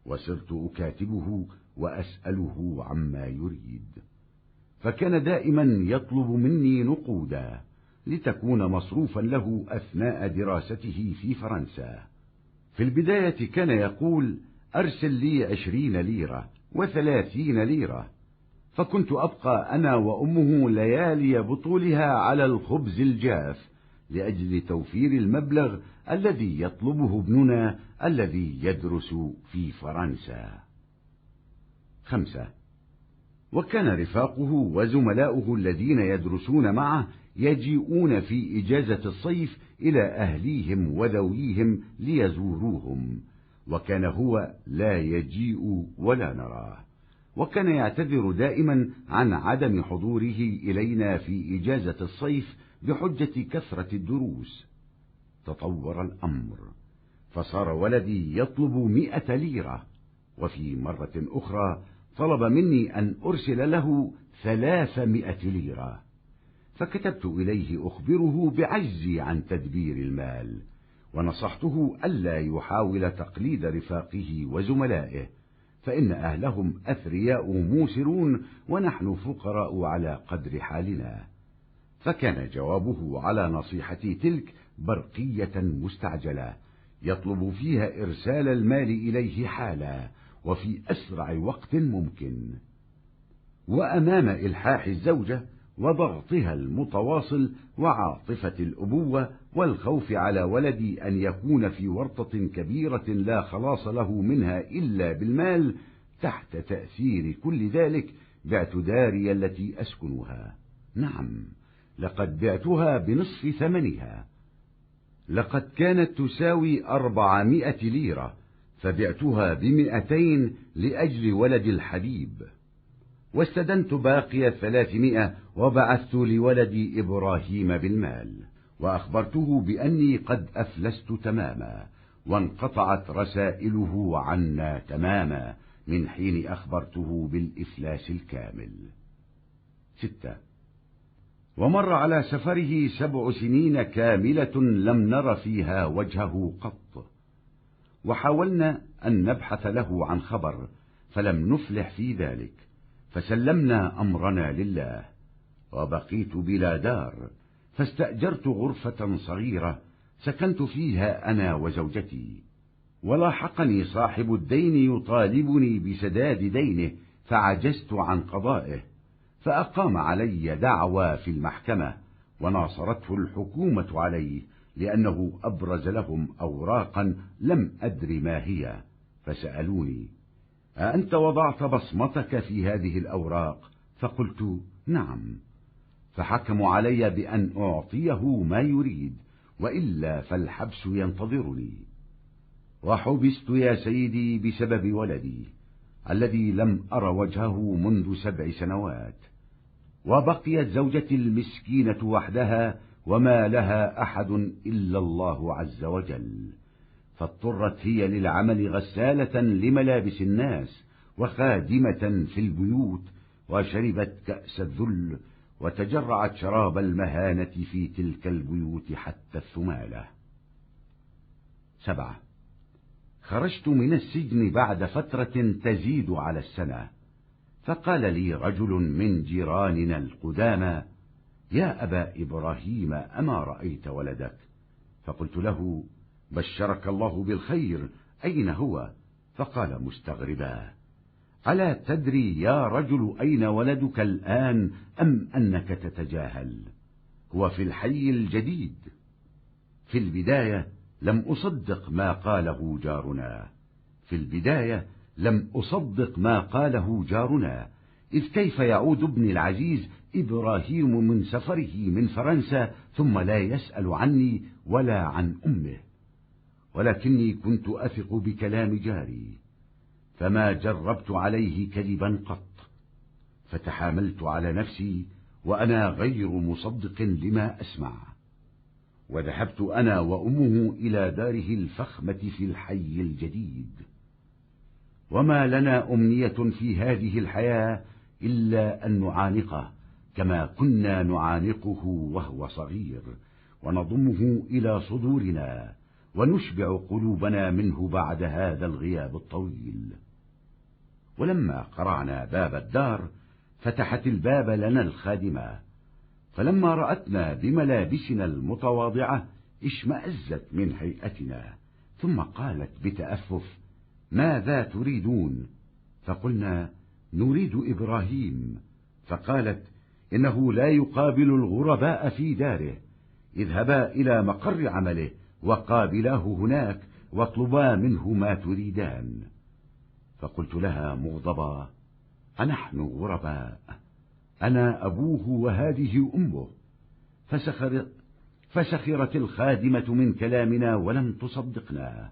وصرت أكاتبه وأسأله عما يريد، فكان دائما يطلب مني نقودا لتكون مصروفا له أثناء دراسته في فرنسا. في البداية كان يقول: أرسل لي عشرين ليرة وثلاثين ليرة، فكنت أبقى أنا وأمه ليالي بطولها على الخبز الجاف لأجل توفير المبلغ الذي يطلبه ابننا الذي يدرس في فرنسا. خمسة. وكان رفاقه وزملاؤه الذين يدرسون معه يجيئون في إجازة الصيف إلى أهليهم وذويهم ليزوروهم، وكان هو لا يجيء ولا نراه، وكان يعتذر دائما عن عدم حضوره إلينا في إجازة الصيف بحجة كثرة الدروس. تطور الأمر، فصار ولدي يطلب مئة ليرة، وفي مرة أخرى طلب مني أن أرسل له ثلاثمائة ليرة، فكتبت إليه أخبره بعجزي عن تدبير المال، ونصحته ألا يحاول تقليد رفاقه وزملائه، فإن أهلهم أثرياء موسرون، ونحن فقراء على قدر حالنا. فكان جوابه على نصيحتي تلك برقية مستعجلة، يطلب فيها إرسال المال إليه حالا وفي أسرع وقت ممكن. وأمام إلحاح الزوجة وضغطها المتواصل وعاطفة الأبوة والخوف على ولدي أن يكون في ورطة كبيرة لا خلاص له منها إلا بالمال، تحت تأثير كل ذلك بعت داري التي أسكنها. نعم، لقد بعتها بنصف ثمنها. لقد كانت تساوي أربعمائة ليرة، فبعتها بمائتين لأجل ولد الحبيب، واستدنت باقي الثلاثمائة وبعثت لولدي إبراهيم بالمال، وأخبرته بأني قد أفلست تماما، وانقطعت رسائله عنا تماما من حين أخبرته بالإفلاس الكامل. ستة. ومر على سفره سبع سنين كاملة لم نر فيها وجهه قط، وحاولنا أن نبحث له عن خبر فلم نفلح في ذلك، فسلمنا أمرنا لله، وبقيت بلا دار، فاستأجرت غرفة صغيرة سكنت فيها أنا وزوجتي، ولاحقني صاحب الدين يطالبني بسداد دينه فعجزت عن قضائه، فأقام علي دعوى في المحكمة، وناصرته الحكومة عليه لأنه أبرز لهم أوراقا لم أدر ما هي، فسألوني: "أأنت وضعت بصمتك في هذه الأوراق؟" فقلت: "نعم." فحكموا علي بأن أعطيه ما يريد، وإلا فالحبس ينتظرني. وحبست يا سيدي بسبب ولدي الذي لم أر وجهه منذ سبع سنوات، وبقيت زوجتي المسكينة وحدها وما لها أحد إلا الله عز وجل، فاضطرت هي للعمل غسالة لملابس الناس وخادمة في البيوت، وشربت كأس الذل وتجرعت شراب المهانة في تلك البيوت حتى الثمالة. سبعة. خرجت من السجن بعد فترة تزيد على السنة، فقال لي رجل من جيراننا القدامى: "يا أبا إبراهيم، أما رأيت ولدك؟" فقلت له: "بشرك الله بالخير، أين هو؟" فقال مستغربا: "ألا تدري يا رجل أين ولدك الآن، أم أنك تتجاهل؟ هو في الحي الجديد." في البداية لم أصدق ما قاله جارنا، في البداية لم أصدق ما قاله جارنا، إذ كيف يعود ابني العزيز إبراهيم من سفره من فرنسا ثم لا يسأل عني ولا عن أمه؟ ولكني كنت أثق بكلام جاري، فما جربت عليه كذبا قط، فتحاملت على نفسي وأنا غير مصدق لما أسمع، وذهبت أنا وأمه إلى داره الفخمة في الحي الجديد. وما لنا أمنية في هذه الحياة إلا أن نعانقه كما كنا نعانقه وهو صغير، ونضمه إلى صدورنا، ونشبع قلوبنا منه بعد هذا الغياب الطويل. ولما قرعنا باب الدار، فتحت الباب لنا الخادمة، فلما رأتنا بملابسنا المتواضعة اشمأزت من هيئتنا، ثم قالت بتأفف: "ماذا تريدون؟" فقلنا: "نريد إبراهيم." فقالت: "إنه لا يقابل الغرباء في داره، اذهبا إلى مقر عمله وقابلاه هناك واطلبا منه ما تريدان." فقلت لها مغضبا: "أنحن غرباء؟ أنا أبوه وهذه أمه." فسخر-، فسخرت الخادمة من كلامنا ولم تصدقنا،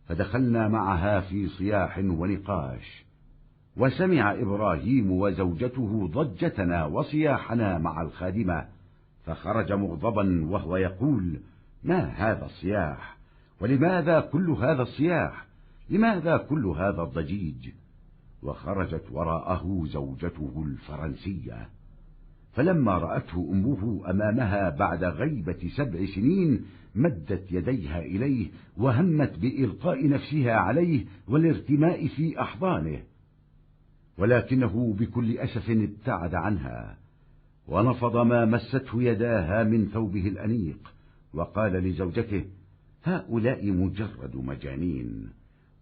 فدخلنا معها في صياح ونقاش، وسمع إبراهيم وزوجته ضجتنا وصياحنا مع الخادمة، فخرج مغضبا وهو يقول: "ما هذا الصياح؟ ولماذا كل هذا الصياح؟ لماذا كل هذا الضجيج؟" وخرجت وراءه زوجته الفرنسية، فلما رأته أمه أمامها بعد غيبة سبع سنين مدت يديها إليه وهمت بإلقاء نفسها عليه والارتماء في أحضانه، ولكنه بكل أسف ابتعد عنها، ونفض ما مسته يداها من ثوبه الأنيق، وقال لزوجته: "هؤلاء مجرد مجانين."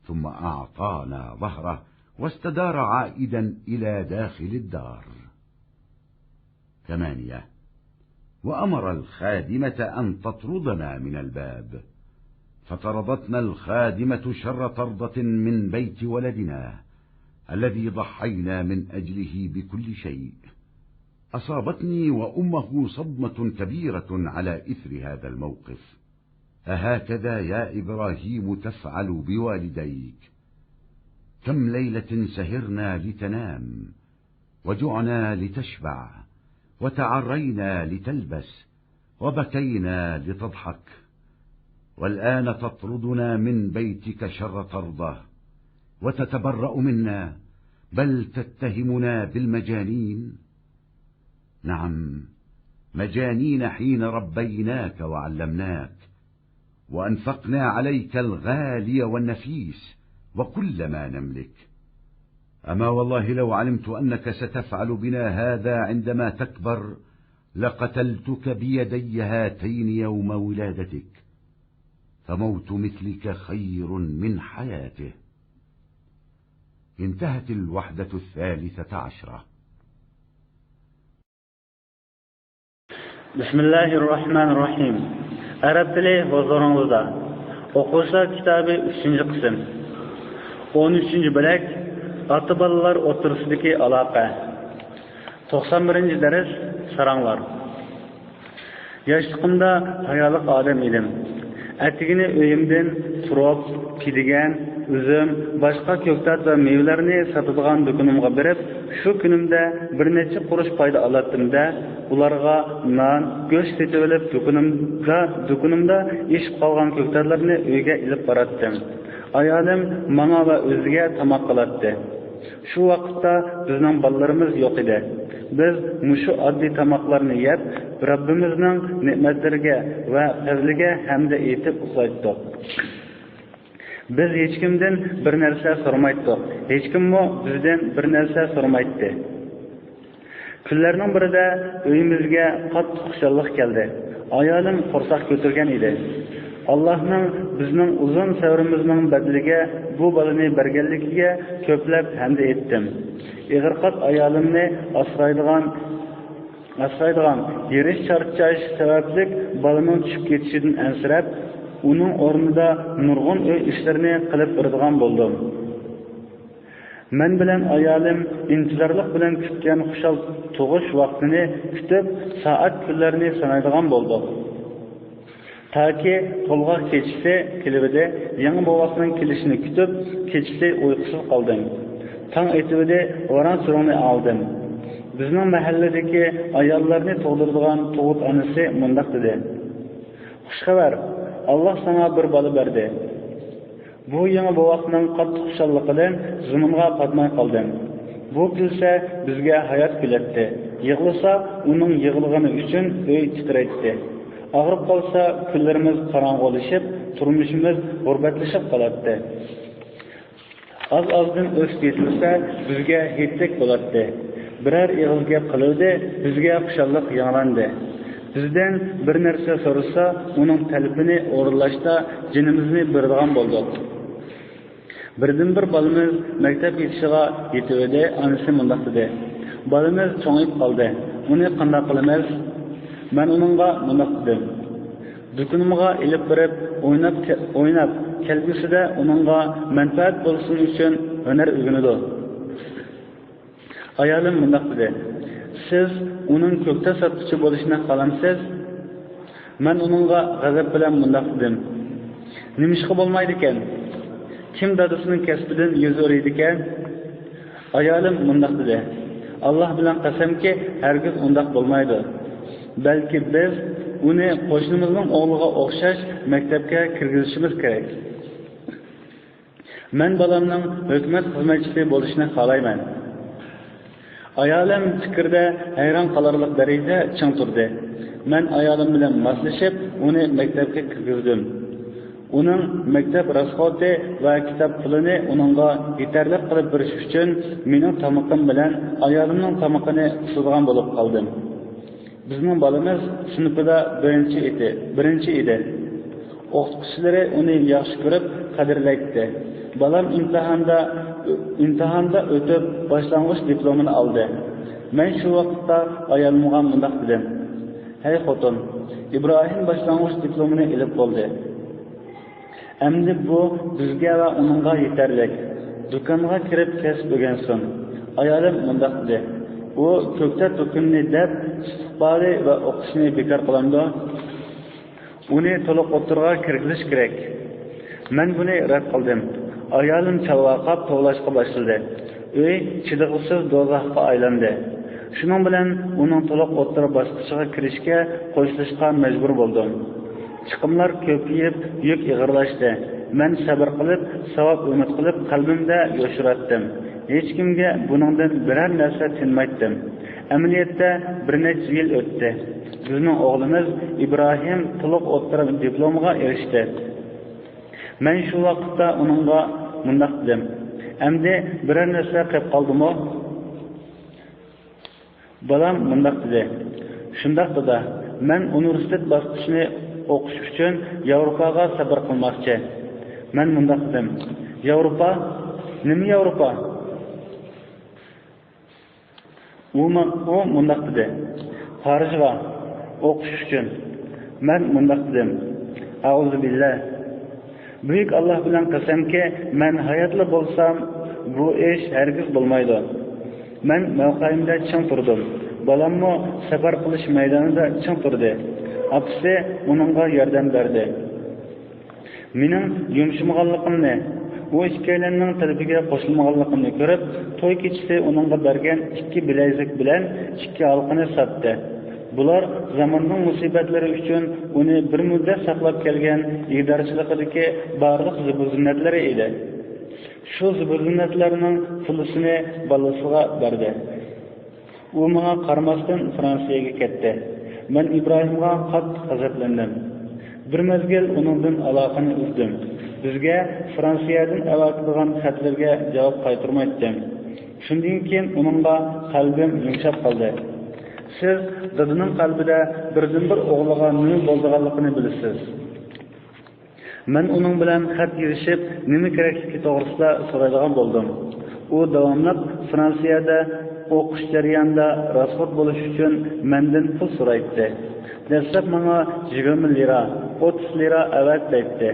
ثم أعطانا ظهره واستدار عائدا إلى داخل الدار. ثمانية. وأمر الخادمة أن تطردنا من الباب، فطردتنا الخادمة شر طردة من بيت ولدنا الذي ضحينا من أجله بكل شيء. أصابتني وأمه صدمة كبيرة على إثر هذا الموقف. أهكذا يا إبراهيم تفعل بوالديك؟ كم ليلة سهرنا لتنام، وجعنا لتشبع، وتعرينا لتلبس، وبكينا لتضحك، والآن تطردنا من بيتك شر طردة، وتتبرأ منا، بل تتهمنا بالمجانين؟ نعم، مجانين حين ربيناك وعلمناك، وأنفقنا عليك الغالي والنفيس وكل ما نملك. أما والله لو علمت أنك ستفعل بنا هذا عندما تكبر لقتلتك بيدي هاتين يوم ولادتك، فموت مثلك خير من حياته. انتهت الوحدة الثالثة عشرة. بىسمىللاھىررەھمانىررەھىم. ئەرەب تىلى ھۇزۇرۇڭلاردا. ئوقۇغۇچىلار كىتابى، ئۈچىنچى قىسىم. ئون ئۈچىنچى بۆلەك. ئاتا-بالىلار ئوتتۇرىسىدىكى ئالاقە. توقسان بىرىنچى دەرس. ساراڭلار. ياشلىقىمدا ھايالىق ئادەم ئىدىم. ئەتىگىنى ئۆيۈمدىن تۇرۇپ، پىدىگەن، ئۈزۈم، باشقا كۆكتات ۋە مېۋىلەرنى ساتىدىغان دۇكىنىمغا بېرىپ، شۇ كۈنۈمدە بىر نەچچە قۇرۇش پايدا ئالاتتىم-دە، ئۇلارغا نان، گۆش سېتىۋېلىپ، دۇكىنىمدا، دۇكىنىمدا ئېشىپ قالغان كۆكتاتلارنى ئۆيگە ئېلىپ باراتتىم. ئايالىم ماڭا ۋە ئۆزىگە تاماق قىلاتتى. شۇ ۋاقىتتا بىزنىڭ بالىلىرىمىز يوق ئىدى. بىز مۇشۇ ئاددىي تاماقلارنى يەپ، رەببىمىزنىڭ نېمەتلىرىگە ۋە پەزلىگە ھەمدە ئېيتىپ ئۇخلايتتۇق. بىز ھېچكىمدىن بىر نەرسە سورىمايتتۇق، ھېچكىممۇ بىزدىن بىر نەرسە سورىمايتتى. كۈنلەرنىڭ بىرىدە ئۆيىمىزگە قاتتىق خۇشاللىق كەلدى. ئايالىم قورساق كۆتۈرگەن ئىدى. ئاللاھنىڭ بىزنىڭ ئۇزۇن سەۋرىمىزنىڭ بەدىلىگە بۇ بالىنى بەرگەنلىكىگە كۆپلەپ ھەمدە ئېيتتىم. ئېغىرقات ئايالىمنى ئاسرايدىغان، ئاسرايدىغان يېرىش چارچاش سەۋەبلىك بالىنىڭ چۈشۈپ كېتىشىدىن ئەنسىرەپ، ئۇنىڭ ئورنىدا نۇرغۇن ئۆي ئىشلىرىنى قىلىپ بېرىدىغان بولدۇم. مەن بىلەن ئايالىم ئىنتىزارلىق بىلەن كۈتكەن خۇشال تۇغۇش ۋاقتىنى كۈتۈپ، سائەت، كۈنلەرنى سانايدىغان بولدۇق. تاكى تولغاق كېچىسى كېلىۋىدى، يېڭى بوۋاقنىڭ كېلىشىنى كۈتۈپ، كېچىسى ئۇيقۇسىز قالدىم. تاڭ ئېتىۋىدى، ۋاران-سۈرۈڭنى ئاڭلىدىم. بىزنىڭ مەھەللىدىكى ئاياللارنى تۇغدۇرىدىغان تۇغۇت ئانىسى مۇنداق دېدى: «خۇش خەۋەر، ئاللاھ ساڭا بىر بالا بەردى.» بۇ يېڭى بوۋاقنىڭ قاتتىق خۇشاللىقىدىن زېمىنغا پاتماي قالدىم. بۇ كۈلسە، بىزگە ھايات كۈلەتتى. يىغلىسا، ئۇنىڭ يىغلىغىنى ئۈچۈن ئۆي تىترەيتتى. ئاغرىپ قالسا، كۈنلىرىمىز قاراڭغۇلىشىپ، تۇرمۇشىمىز غۇربەتلىشىپ قالاتتى. ئاز-ئازدىن ئۆسۈپ يېتىلسە، بىزگە ھېيتتەك بولاتتى. بىرەر ئېغىز گەپ قىلىۋىدى، بىزگە خۇشاللىق ياڭراندى. بىزدىن بىر نەرسە سورىسا، ئۇنىڭ تەلىپىنى ئورۇنلاشتا جېنىمىزنى بېرىدىغان بولدۇق. بىردىنبىر بالىمىز مەكتەپ يېشىغا يېتىۋىدى، ئانىسى مۇنداق دېدى: «بالىمىز چوڭىيىپ قالدى، ئۇنى قانداق قىلىمىز؟» مەن ئۇنىڭغا مۇنداق دېدىم: «دۇكىنىمغا ئېلىپ بېرىپ ئويناپ، ئويناپ، كەلگۈسىدە ئۇنىڭغا مەنپەئەت بولسۇن ئۈچۈن ھۈنەر ئۆگىنىدۇ.» ئايالىم مۇنداق دېدى: «سىز ئۇنىڭ كۆكتات ساتقۇچى بولۇشىنى خالامسىز؟» مەن ئۇنىڭغا غەزەپ بىلەن مۇنداق دېدىم: «نېمىشقا بولمايدىكەن؟ كىم دادىسىنىڭ كەسپىدىن يۈز ئۆرۈيدىكەن؟» ئايالىم مۇنداق دېدى: «ئاللاھ بىلەن قەسەمكى، ھەرگىز ئۇنداق بولمايدۇ. بەلكى بىز ئۇنى قوشنىمىزنىڭ ئوغلىغا ئوخشاش مەكتەپكە كىرگۈزۈشىمىز كېرەك.» مەن بالامنىڭ ھۆكۈمەت خىزمەتچىسى بولۇشىنى خالايمەن. ئايالىم پىكىردە ھەيران قالارلىق دەرىجىدە چىڭ تۇردى. مەن ئايالىم بىلەن ماسلىشىپ، ئۇنى مەكتەپكە كىرگۈزدۈم. ئۇنىڭ مەكتەپ راسخوتى ۋە كىتاب پۇلىنى ئۇنىڭغا يېتەرلىك قىلىپ بېرىش ئۈچۈن، مېنىڭ تامىقىم بىلەن ئايالىمنىڭ تامىقىنى قىسىدىغان بولۇپ قالدىم. بىزنىڭ بالىمىز سىنىپىدا بىرىنچى ئىدى، بىرىنچى ئىدى. ئوقۇتقۇچىلىرى ئۇنى ياخشى كۆرۈپ قەدىرلەيتتى. بالام ئىمتىھاندا، ئىمتىھاندا ئۆتۈپ، باشلانغۇچ دىپلومىنى ئالدى. مەن شۇ ۋاقىتتا ئايالىمغا مۇنداق دېدىم: «ھەي خوتۇن، ئىبراھىم باشلانغۇچ دىپلومىنى ئېلىپ بولدى. ئەمدى بۇ بىزگە ۋە ئۇنىڭغا يېتەرلىك. دۇكانغا كىرىپ كەسىپ ئۆگەنسۇن.» ئايالىم مۇنداق دېدى: «ئۇ كۆكتات دۇكىنىنى دەپ، ئىستىقبالى ۋە ئوقۇشىنى بىكار قىلامدۇ؟ ئۇنى تولۇق ئوتتۇرىغا كىرگۈزۈش كېرەك.» مەن بۇنى رەت قىلدىم. ئايالىم چالۋاقاپ توۋلاشقا باشلىدى. ئۆي چىدىغۇسىز دوزاخقا ئايلاندى. شۇنىڭ بىلەن ئۇنىڭ تولۇق ئوتتۇرا باسقۇچىغا كىرىشكە قوشۇلۇشقا مەجبۇر بولدۇم. چىقىملار كۆپىيىپ، يۈك ئېغىرلاشتى. مەن سەۋر قىلىپ، ساۋاب ئۈمىد قىلىپ، قەلبىمدە يوشۇراتتىم. ھېچكىمگە بۇنىڭدىن بىرەر نەرسە تىنمايتتىم. ئەمەلىيەتتە بىر نەچچە يىل ئۆتتى. بىزنىڭ ئوغلىمىز ئىبراھىم تولۇق ئوتتۇرا دىپلومغا ئېرىشتى. مەن شۇ ۋاقىتتا ئۇنىڭغا مۇنداق دېدىم، ئەمدى بىرەر نەرسە قېلىپ قالدىمۇ؟ بالام مۇنداق دېدى، شۇنداق دادا، مەن ئۇنىۋېرسىتېت باسقۇچىنى ئوقۇش ئۈچۈن ياۋروپاغا سەپەر قىلماقچى. مەن مۇنداق دېدىم، ياۋروپا؟ نېمە ياۋروپا؟ ئۇ، ئۇ مۇنداق دېدى، پارىژغا ئوقۇش ئۈچۈن. مەن مۇنداق دېدىم، ئەئۇزۇبىللا، بۈيۈك ئاللاھ بىلەن قەسەمكى، مەن ھاياتلا بولسام، بۇ ئىش ھەرگىز بولمايدۇ. مەن مەۋقەيىمدە چىڭ تۇردۇم. بالاممۇ سەپەر قىلىش مەيدانىدا چىڭ تۇردى. ئاپىسى ئۇنىڭغا ياردەم بەردى. مېنىڭ يۇمشىمىغانلىقىمنى، ئۇ ئىككىيلەننىڭ تەلىپىگە قوشۇلمىغانلىقىمنى كۆرۈپ، توي كېچىسى ئۇنىڭغا بەرگەن ئىككى بىلەيزۈك بىلەن ئىككى ھالقىنى ساتتى. بۇلار زاماننىڭ مۇسىبەتلىرى ئۈچۈن ئۇنى بىر مۇددەت ساقلاپ كەلگەن ئىگىدارچىلىقىدىكى بارلىق زىبۇ-زىننەتلىرى ئىدى. شۇ زىبۇ-زىننەتلەرنىڭ پۇلىسىنى بالىسىغا بەردى. ئۇ ماڭا قارىماستىن فرانسىيەگە كەتتى. مەن ئىبراھىمغا قاتتىق غەزەپلەندىم. بىر مەزگىل ئۇنىڭدىن ئالاقىنى ئۈزدۈم. بىزگە فرانسىيەدىن ئەۋەتىدىغان خەتلىرىگە جاۋاب قايتۇرمايتتىم. شۇندىن كېيىن ئۇنىڭغا قەلبىم يۇمشاپ قالدى. سىز دادىنىڭ قەلبىدە بىردىنبىر ئوغلىغا نېمە بولىدىغانلىقىنى بىلىسىز. مەن ئۇنىڭ بىلەن خەت يۈرۈشۈپ، نېمە كېرەكلىكى توغرىسىدا سورايدىغان بولدۇم. ئۇ داۋاملىق فرانسىيەدە ئوقۇش جەريانىدا راسخوت بولۇش ئۈچۈن مەندىن پۇل سورايتتى. دەسلەپ ماڭا يىگىرمە لىرا، ئوتتۇز لىرا ئەۋەت دەيتتى.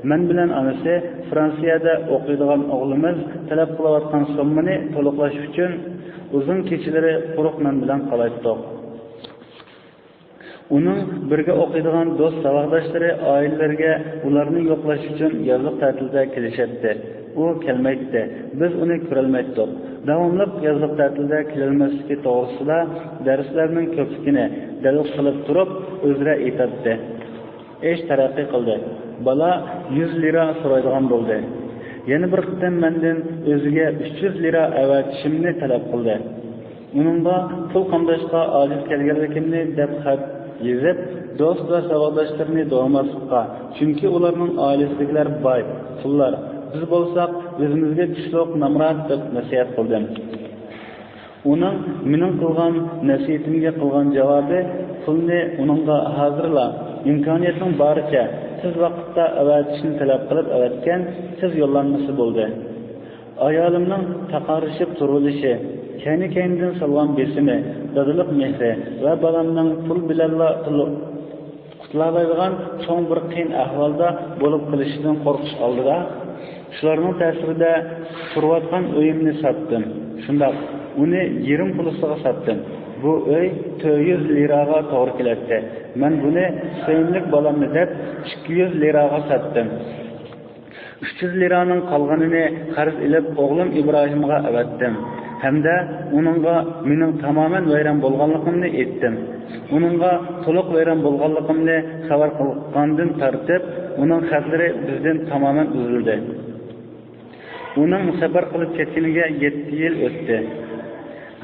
مەن بىلەن ئانىسى فرانسىيەدە ئوقۇيدىغان ئوغلىمىز تەلەپ قىلىۋاتقان سوممىنى تولۇقلاش ئۈچۈن ئۇزۇن كېچىلىرى قۇرۇق نان بىلەن قالايتتۇق. ئۇنىڭ بىرگە ئوقۇيدىغان دوست-ساۋاقداشلىرى ئائىلىلىرىگە ئۇلارنى يوقلاش ئۈچۈن يازلىق تەتىلدە كېلىشەتتى. ئۇ كەلمەيتتى. بىز ئۇنى كۆرەلمەيتتۇق. داۋاملىق يازلىق تەتىلدە كېلەلمەسلىكى توغرىسىدا دەرسلەرنىڭ كۆپلۈكىنى دەلىل قىلىپ تۇرۇپ ئۆزرە ئېيتاتتى. ئىش تەرەققىي قىلدى. بالا يۈز لىرا سورايدىغان بولدى. يەنە بىر قېتىم مەندىن ئۆزىگە ئۈچ يۈز لىرا ئەۋەتىشىمنى تەلەپ قىلدى. ئۇنىڭغا پۇل قامداشقا ئاجىز كەلگەنلىكىمنى دەپ خەت يېزىپ، دوست ۋە ساۋاقداشلىرىنى دوۋاماسلىققا، چۈنكى ئۇلارنىڭ ئائىلىسىدىكىلەر باي، پۇللار، بىز بولساق ئۆزىمىزگە كۈچلۈك، نامرات دەپ نەسىھەت قىلدىم. ئۇنىڭ مېنىڭ قىلغان نەسىھىتىمگە قىلغان جاۋابى، پۇلنى ئۇنىڭغا ھازىرلا ئىمكانىيەتنىڭ بارىچە تېز ۋاقىتتا ئەۋەتىشنى تەلەپ قىلىپ ئەۋەتكەن تېز يوللانمىسى بولدى. ئايالىمنىڭ تاقارلىشىپ تۇرۇۋېلىشى، كەينى-كەينىدىن سالغان بېسىمى، دادىلىق مېھرى ۋە بالامنىڭ پۇل بىلەنلا قۇتۇلالايدىغان چوڭ بىر قىيىن ئەھۋالدا بولۇپ قېلىشىدىن قورقۇش ئالدىدا، شۇلارنىڭ تەسىرىدە تۇرۇۋاتقان ئۆيۈمنى ساتتىم. شۇنداق، ئۇنى يېرىم پۇلىسىغا ساتتىم. بۇ ئۆي تۆت يۈز لىراغا توغرا كېلەتتى. مەن بۇنى سۆيۈملۈك بالامنى دەپ ئىككى يۈز لىراغا ساتتىم. ئۈچ يۈز لىرانىڭ قالغىنىنى قەرز ئېلىپ، ئوغلۇم ئىبراھىمغا ئەۋەتتىم ھەمدە ئۇنىڭغا مېنىڭ تامامەن ۋەيران بولغانلىقىمنى ئېيتتىم. ئۇنىڭغا تولۇق ۋەيران بولغانلىقىمنى خەۋەر قىلغاندىن تارتىپ، ئۇنىڭ خەتلىرى بىزدىن تامامەن ئۈزۈلدى. ئۇنىڭ سەپەر قىلىپ كەتكىنىگە يەتتە يىل ئۆتتى.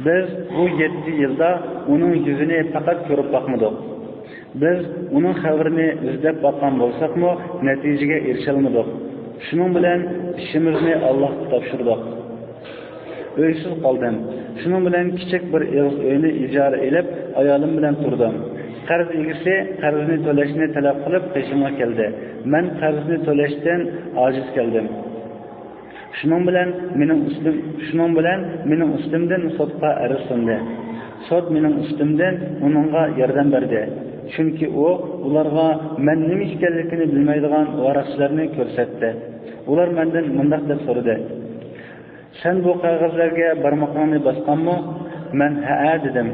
بىز بۇ يەتتە يىلدا ئۇنىڭ يۈزىنى پەقەت كۆرۈپ باقمىدۇق. بىز ئۇنىڭ خەۋىرىنى ئىزدەپ باققان بولساقمۇ، نەتىجىگە ئېرىشەلمىدۇق. شۇنىڭ بىلەن ئىشىمىزنى ئاللاھقا تاپشۇردۇق. ئۆيسىز قالدىم. شۇنىڭ بىلەن كىچىك بىر ئېغىز ئۆينى ئىجارە ئېلىپ، ئايالىم بىلەن تۇردۇم. قەرز ئىگىسى قەرزنى تۆلەشنى تەلەپ قىلىپ قېشىمغا كەلدى. مەن قەرزنى تۆلەشتىن ئاجىز كەلدىم. شۇنىڭ بىلەن مېنىڭ ئۈستۈم، شۇنىڭ بىلەن مېنىڭ ئۈستۈمدىن سوتقا ئەرز سۇندى. سوت مېنىڭ ئۈستۈمدىن ئۇنىڭغا ياردەم بەردى. چۈنكى ئۇ ئۇلارغا مەن نېمە ئىكەنلىكىنى بىلمەيدىغان ۋاراقچىلارنى كۆرسەتتى. ئۇلار مەندىن مۇنداق دەپ سورىدى، سەن بۇ قەغەزلەرگە بارمىقىڭنى باسقانمۇ؟ مەن ھەئە دېدىم.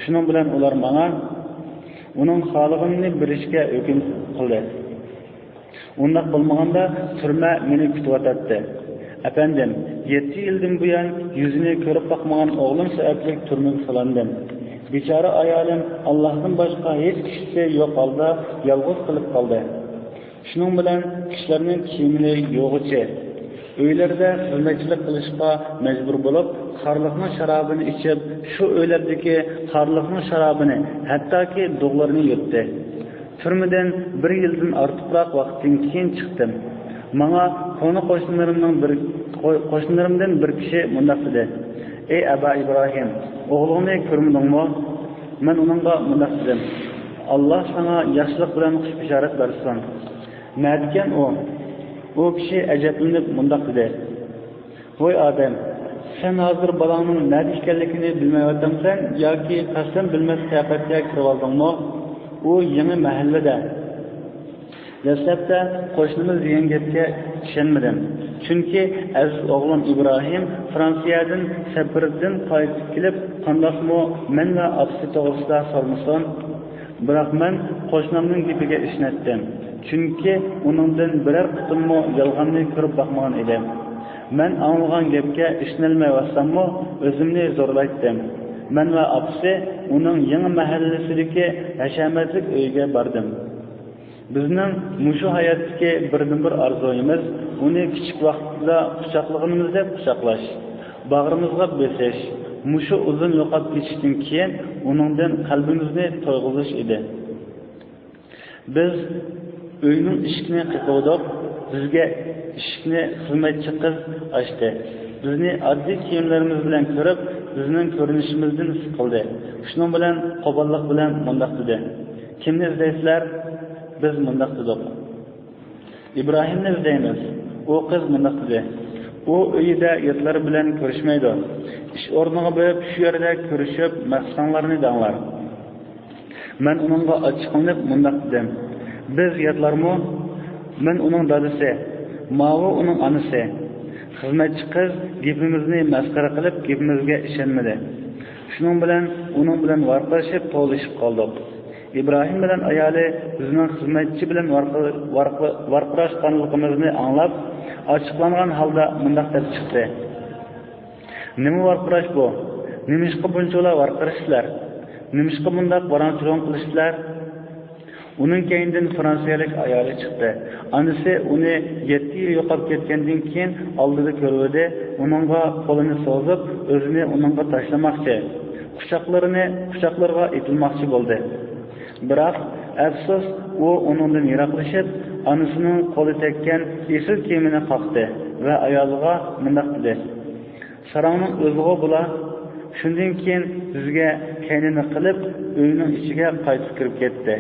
شۇنىڭ بىلەن ئۇلار ماڭا ئۇنىڭ خالىغىنىنى بېرىشكە ھۆكۈم قىلدى. ئۇنداق بولمىغاندا تۈرمە مېنى كۈتۈۋاتاتتى. ئەپەندىم، يەتتە يىلدىن بۇيان يۈزىنى كۆرۈپ باقمىغان ئوغلۇم سەۋەبلىك تۈرمىگە سولاندىم. بىچارە ئايالىم ئاللاھتىن باشقا ھېچ كىشىسى يوق ھالدا يالغۇز قېلىپ قالدى. شۇنىڭ بىلەن كىشىلەرنىڭ كىيىمىنى يۇغۇچى، ئۆيلىرىدە خىزمەتچىلىك قىلىشقا مەجبۇر بولۇپ، خارلىقنىڭ شارابىنى ئىچىپ، شۇ ئۆيلەردىكى خارلىقنىڭ شارابىنى، ھەتتاكى دۇغلىرىنى يۇتتى. تۈرمىدىن بىر يىلدىن ئارتۇقراق ۋاقىتتىن كېيىن چىقتىم. ماڭا كونا قوشنىلىرىمنىڭ بىر، قو-، قوشنىلىرىمدىن بىر كىشى مۇنداق دېدى: «ئەي ئەبا ئىبراھىم، ئوغلۇڭنى كۆرمىدىڭمۇ؟» مەن ئۇنىڭغا مۇنداق دېدىم: «ئاللا ساڭا ياخشىلىق بىلەن خۇش بېشارەت بەرسۇن.» «نەدىكەن ئۇ؟» ئۇ كىشى ئەجەبلىنىپ مۇنداق دېدى: «ۋاي ئادەم، سەن ھازىر بالاڭنىڭ نەدە ئىكەنلىكىنى بىلمەيۋاتامسەن ياكى قەستەن بىلمەس قىياپەتكە كىرىۋالدىڭمۇ؟ ئۇ يېڭى مەھەللىدە.» دەسلەپتە قوشنىمىز دېگەن گەپكە ئىشەنمىدىم. چۈنكى ئەزىز ئوغلۇم ئىبراھىم فرانسىيەدىن سەپىرىدىن قايتىپ كېلىپ، قانداقمۇ مەن ۋە ئاپىسى توغرىسىدا سورىمىسۇن؟ بىراق مەن قوشنامنىڭ گېپىگە ئىشىنەتتىم. چۈنكى ئۇنىڭدىن بىرەر قېتىممۇ يالغاننى كۆرۈپ باقمىغان ئىدىم. مەن ئاڭلىغان گەپكە ئىشىنەلمەيۋاتساممۇ، ئۆزۈمنى زورلايتتىم. مەن ۋە ئاپىسى ئۇنىڭ يېڭى مەھەللىسىدىكى ھەشەمەتلىك ئۆيىگە باردىم. بىزنىڭ مۇشۇ ھاياتتىكى بىردىنبىر ئارزۇيىمىز ئۇنى كىچىك ۋاقتىدا قۇچاقلىغىنىمىزدەك قۇچاقلاش، باغرىمىزغا بېسىش، مۇشۇ ئۇزۇن يوقاپ كېتىشتىن كېيىن ئۇنىڭدىن قەلبىمىزنى تويغۇزۇش ئىدى. بىز ئۆينىڭ ئىشىكىنى قېقىۋىدۇق. بىزگە ئىشىكنى خىزمەتچى قىز ئاچتى. بىزنى ئاددىي كىيىملىرىمىز بىلەن كۆرۈپ، بىزنىڭ كۆرۈنۈشىمىزدىن سىقىلدى. شۇنىڭ بىلەن قوپاللىق بىلەن مۇنداق دېدى: «كىمنى ئىزدەيسىلەر؟» بىز مۇنداق دېدۇق: «ئىبراھىمنى ئىزدەيمىز.» ئۇ قىز مۇنداق دېدى: «ئۇ ئۆيىدە ياتلار بىلەن كۆرۈشمەيدۇ. ئىش ئورنىغا بېرىپ، شۇ يەردە كۆرۈشۈپ، مەقسىتىڭلارنى دەڭلار.» مەن ئۇنىڭغا ئاچچىقلىنىپ مۇنداق دېدىم: «بىز ياتلارمۇ؟ مەن ئۇنىڭ دادىسى، ماۋۇ ئۇنىڭ ئانىسى.» خىزمەتچى قىز گېپىمىزنى مەسخىرە قىلىپ، گېپىمىزگە ئىشەنمىدى. شۇنىڭ بىلەن ئۇنىڭ بىلەن ۋارقىرىشىپ، توۋلىشىپ قالدۇق. ئىبراھىم بىلەن ئايالى بىزنىڭ خىزمەتچى بىلەن ۋارقىرا-، ۋارقىرا-، ۋارقىراشقانلىقىمىزنى ئاڭلاپ، ئاچچىقلانغان ھالدا مۇنداق دەپ چىقتى: «نېمە ۋارقىراش بۇ؟ نېمىشقا بۇنچىۋالا ۋارقىرىشىسىلەر؟ نېمىشقا بۇنداق ۋاراڭ-چۇرۇڭ قىلىشىسىلەر؟» ئۇنىڭ كەينىدىن فرانسىيەلىك ئايالى چىقتى. ئانىسى ئۇنى يەتتە يىل يوقاپ كەتكەندىن كېيىن ئالدىدا كۆرۈۋىدى، ئۇنىڭغا قولىنى سوزۇپ، ئۆزىنى ئۇنىڭغا تاشلىماقچى، قۇچاقلىرىنى، قۇچاقلىرىغا ئېتىلماقچى بولدى. بىراق، ئەپسۇس، ئۇ ئۇنىڭدىن يىراقلىشىپ، ئانىسىنىڭ قولى تەگكەن ئېسىل كىيىمىنى قاقتى ۋە ئايالىغا مۇنداق دېدى: «ساراڭنىڭ ئۆزىغۇ بۇلار.» شۇندىن كېيىن بىزگە كەينىنى قىلىپ، ئۆينىڭ ئىچىگە قايتىپ كىرىپ كەتتى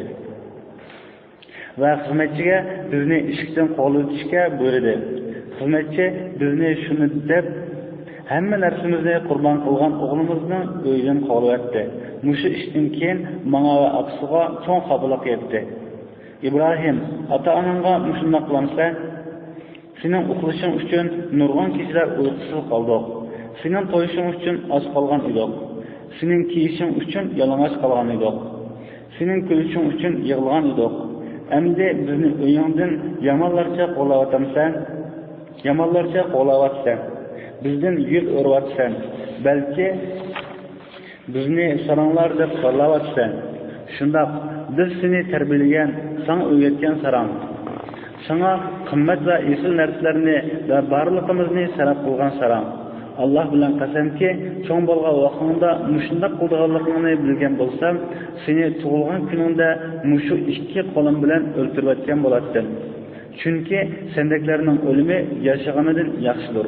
ۋە خىزمەتچىگە بىزنى ئىشىكتىن قوغلىۋېتىشكە بۇيرۇدى. خىزمەتچى بىزنى شۇنى دەپ، ھەممە نەرسىمىزنى قۇربان قىلغان ئوغلىمىزنىڭ ئۆيىدىن قوغلىۋەتتى. مۇشۇ ئىشتىن كېيىن ماڭا ۋە ئاپىسىغا چوڭ خاپىلىق يەتتى. «ئىبراھىم، ئاتا-ئاناڭغا مۇشۇنداق قىلامسەن؟ سېنىڭ ئۇخلىشىڭ ئۈچۈن نۇرغۇن كېچىلەر ئۇيقۇسىز قالدۇق. سېنىڭ تويۇشۇڭ ئۈچۈن ئاچ قالغان ئىدۇق. سېنىڭ كىيىشىڭ ئۈچۈن يالىڭاچ قالغان ئىدۇق. سېنىڭ كۈلۈشۈڭ ئۈچۈن يىغلىغان ئىدۇق. ئەمدى بىزنى ئۆيۈڭدىن يامانلارچە قوغلاۋاتامسەن؟ يامانلارچە قوغلاۋاتىسەن. بىزدىن يۈز ئۆرۈۋاتىسەن. بەلكى بىزنى ساراڭلار دەپ زارلاۋاتىسەن. شۇنداق، بىز سېنى تەربىيەلىگەن، ساڭا ئۆگەتكەن ساراڭ. ساڭا قىممەت ۋە ئېسىل نەرسىلەرنى ۋە بارلىقىمىزنى سەرپ قىلغان ساراڭ. ئاللا بىلەن قەسەمكى، چوڭ بولغان ۋاقتىڭدا مۇشۇنداق قىلىدىغانلىقىڭنى بىلگەن بولسام، سېنى تۇغۇلغان كۈنۈڭدە مۇشۇ ئىككى قولۇم بىلەن ئۆلتۈرۈۋەتكەن بولاتتىم. چۈنكى سەندەكلەرنىڭ ئۆلۈمى ياشىغىنىدىن ياخشىدۇر.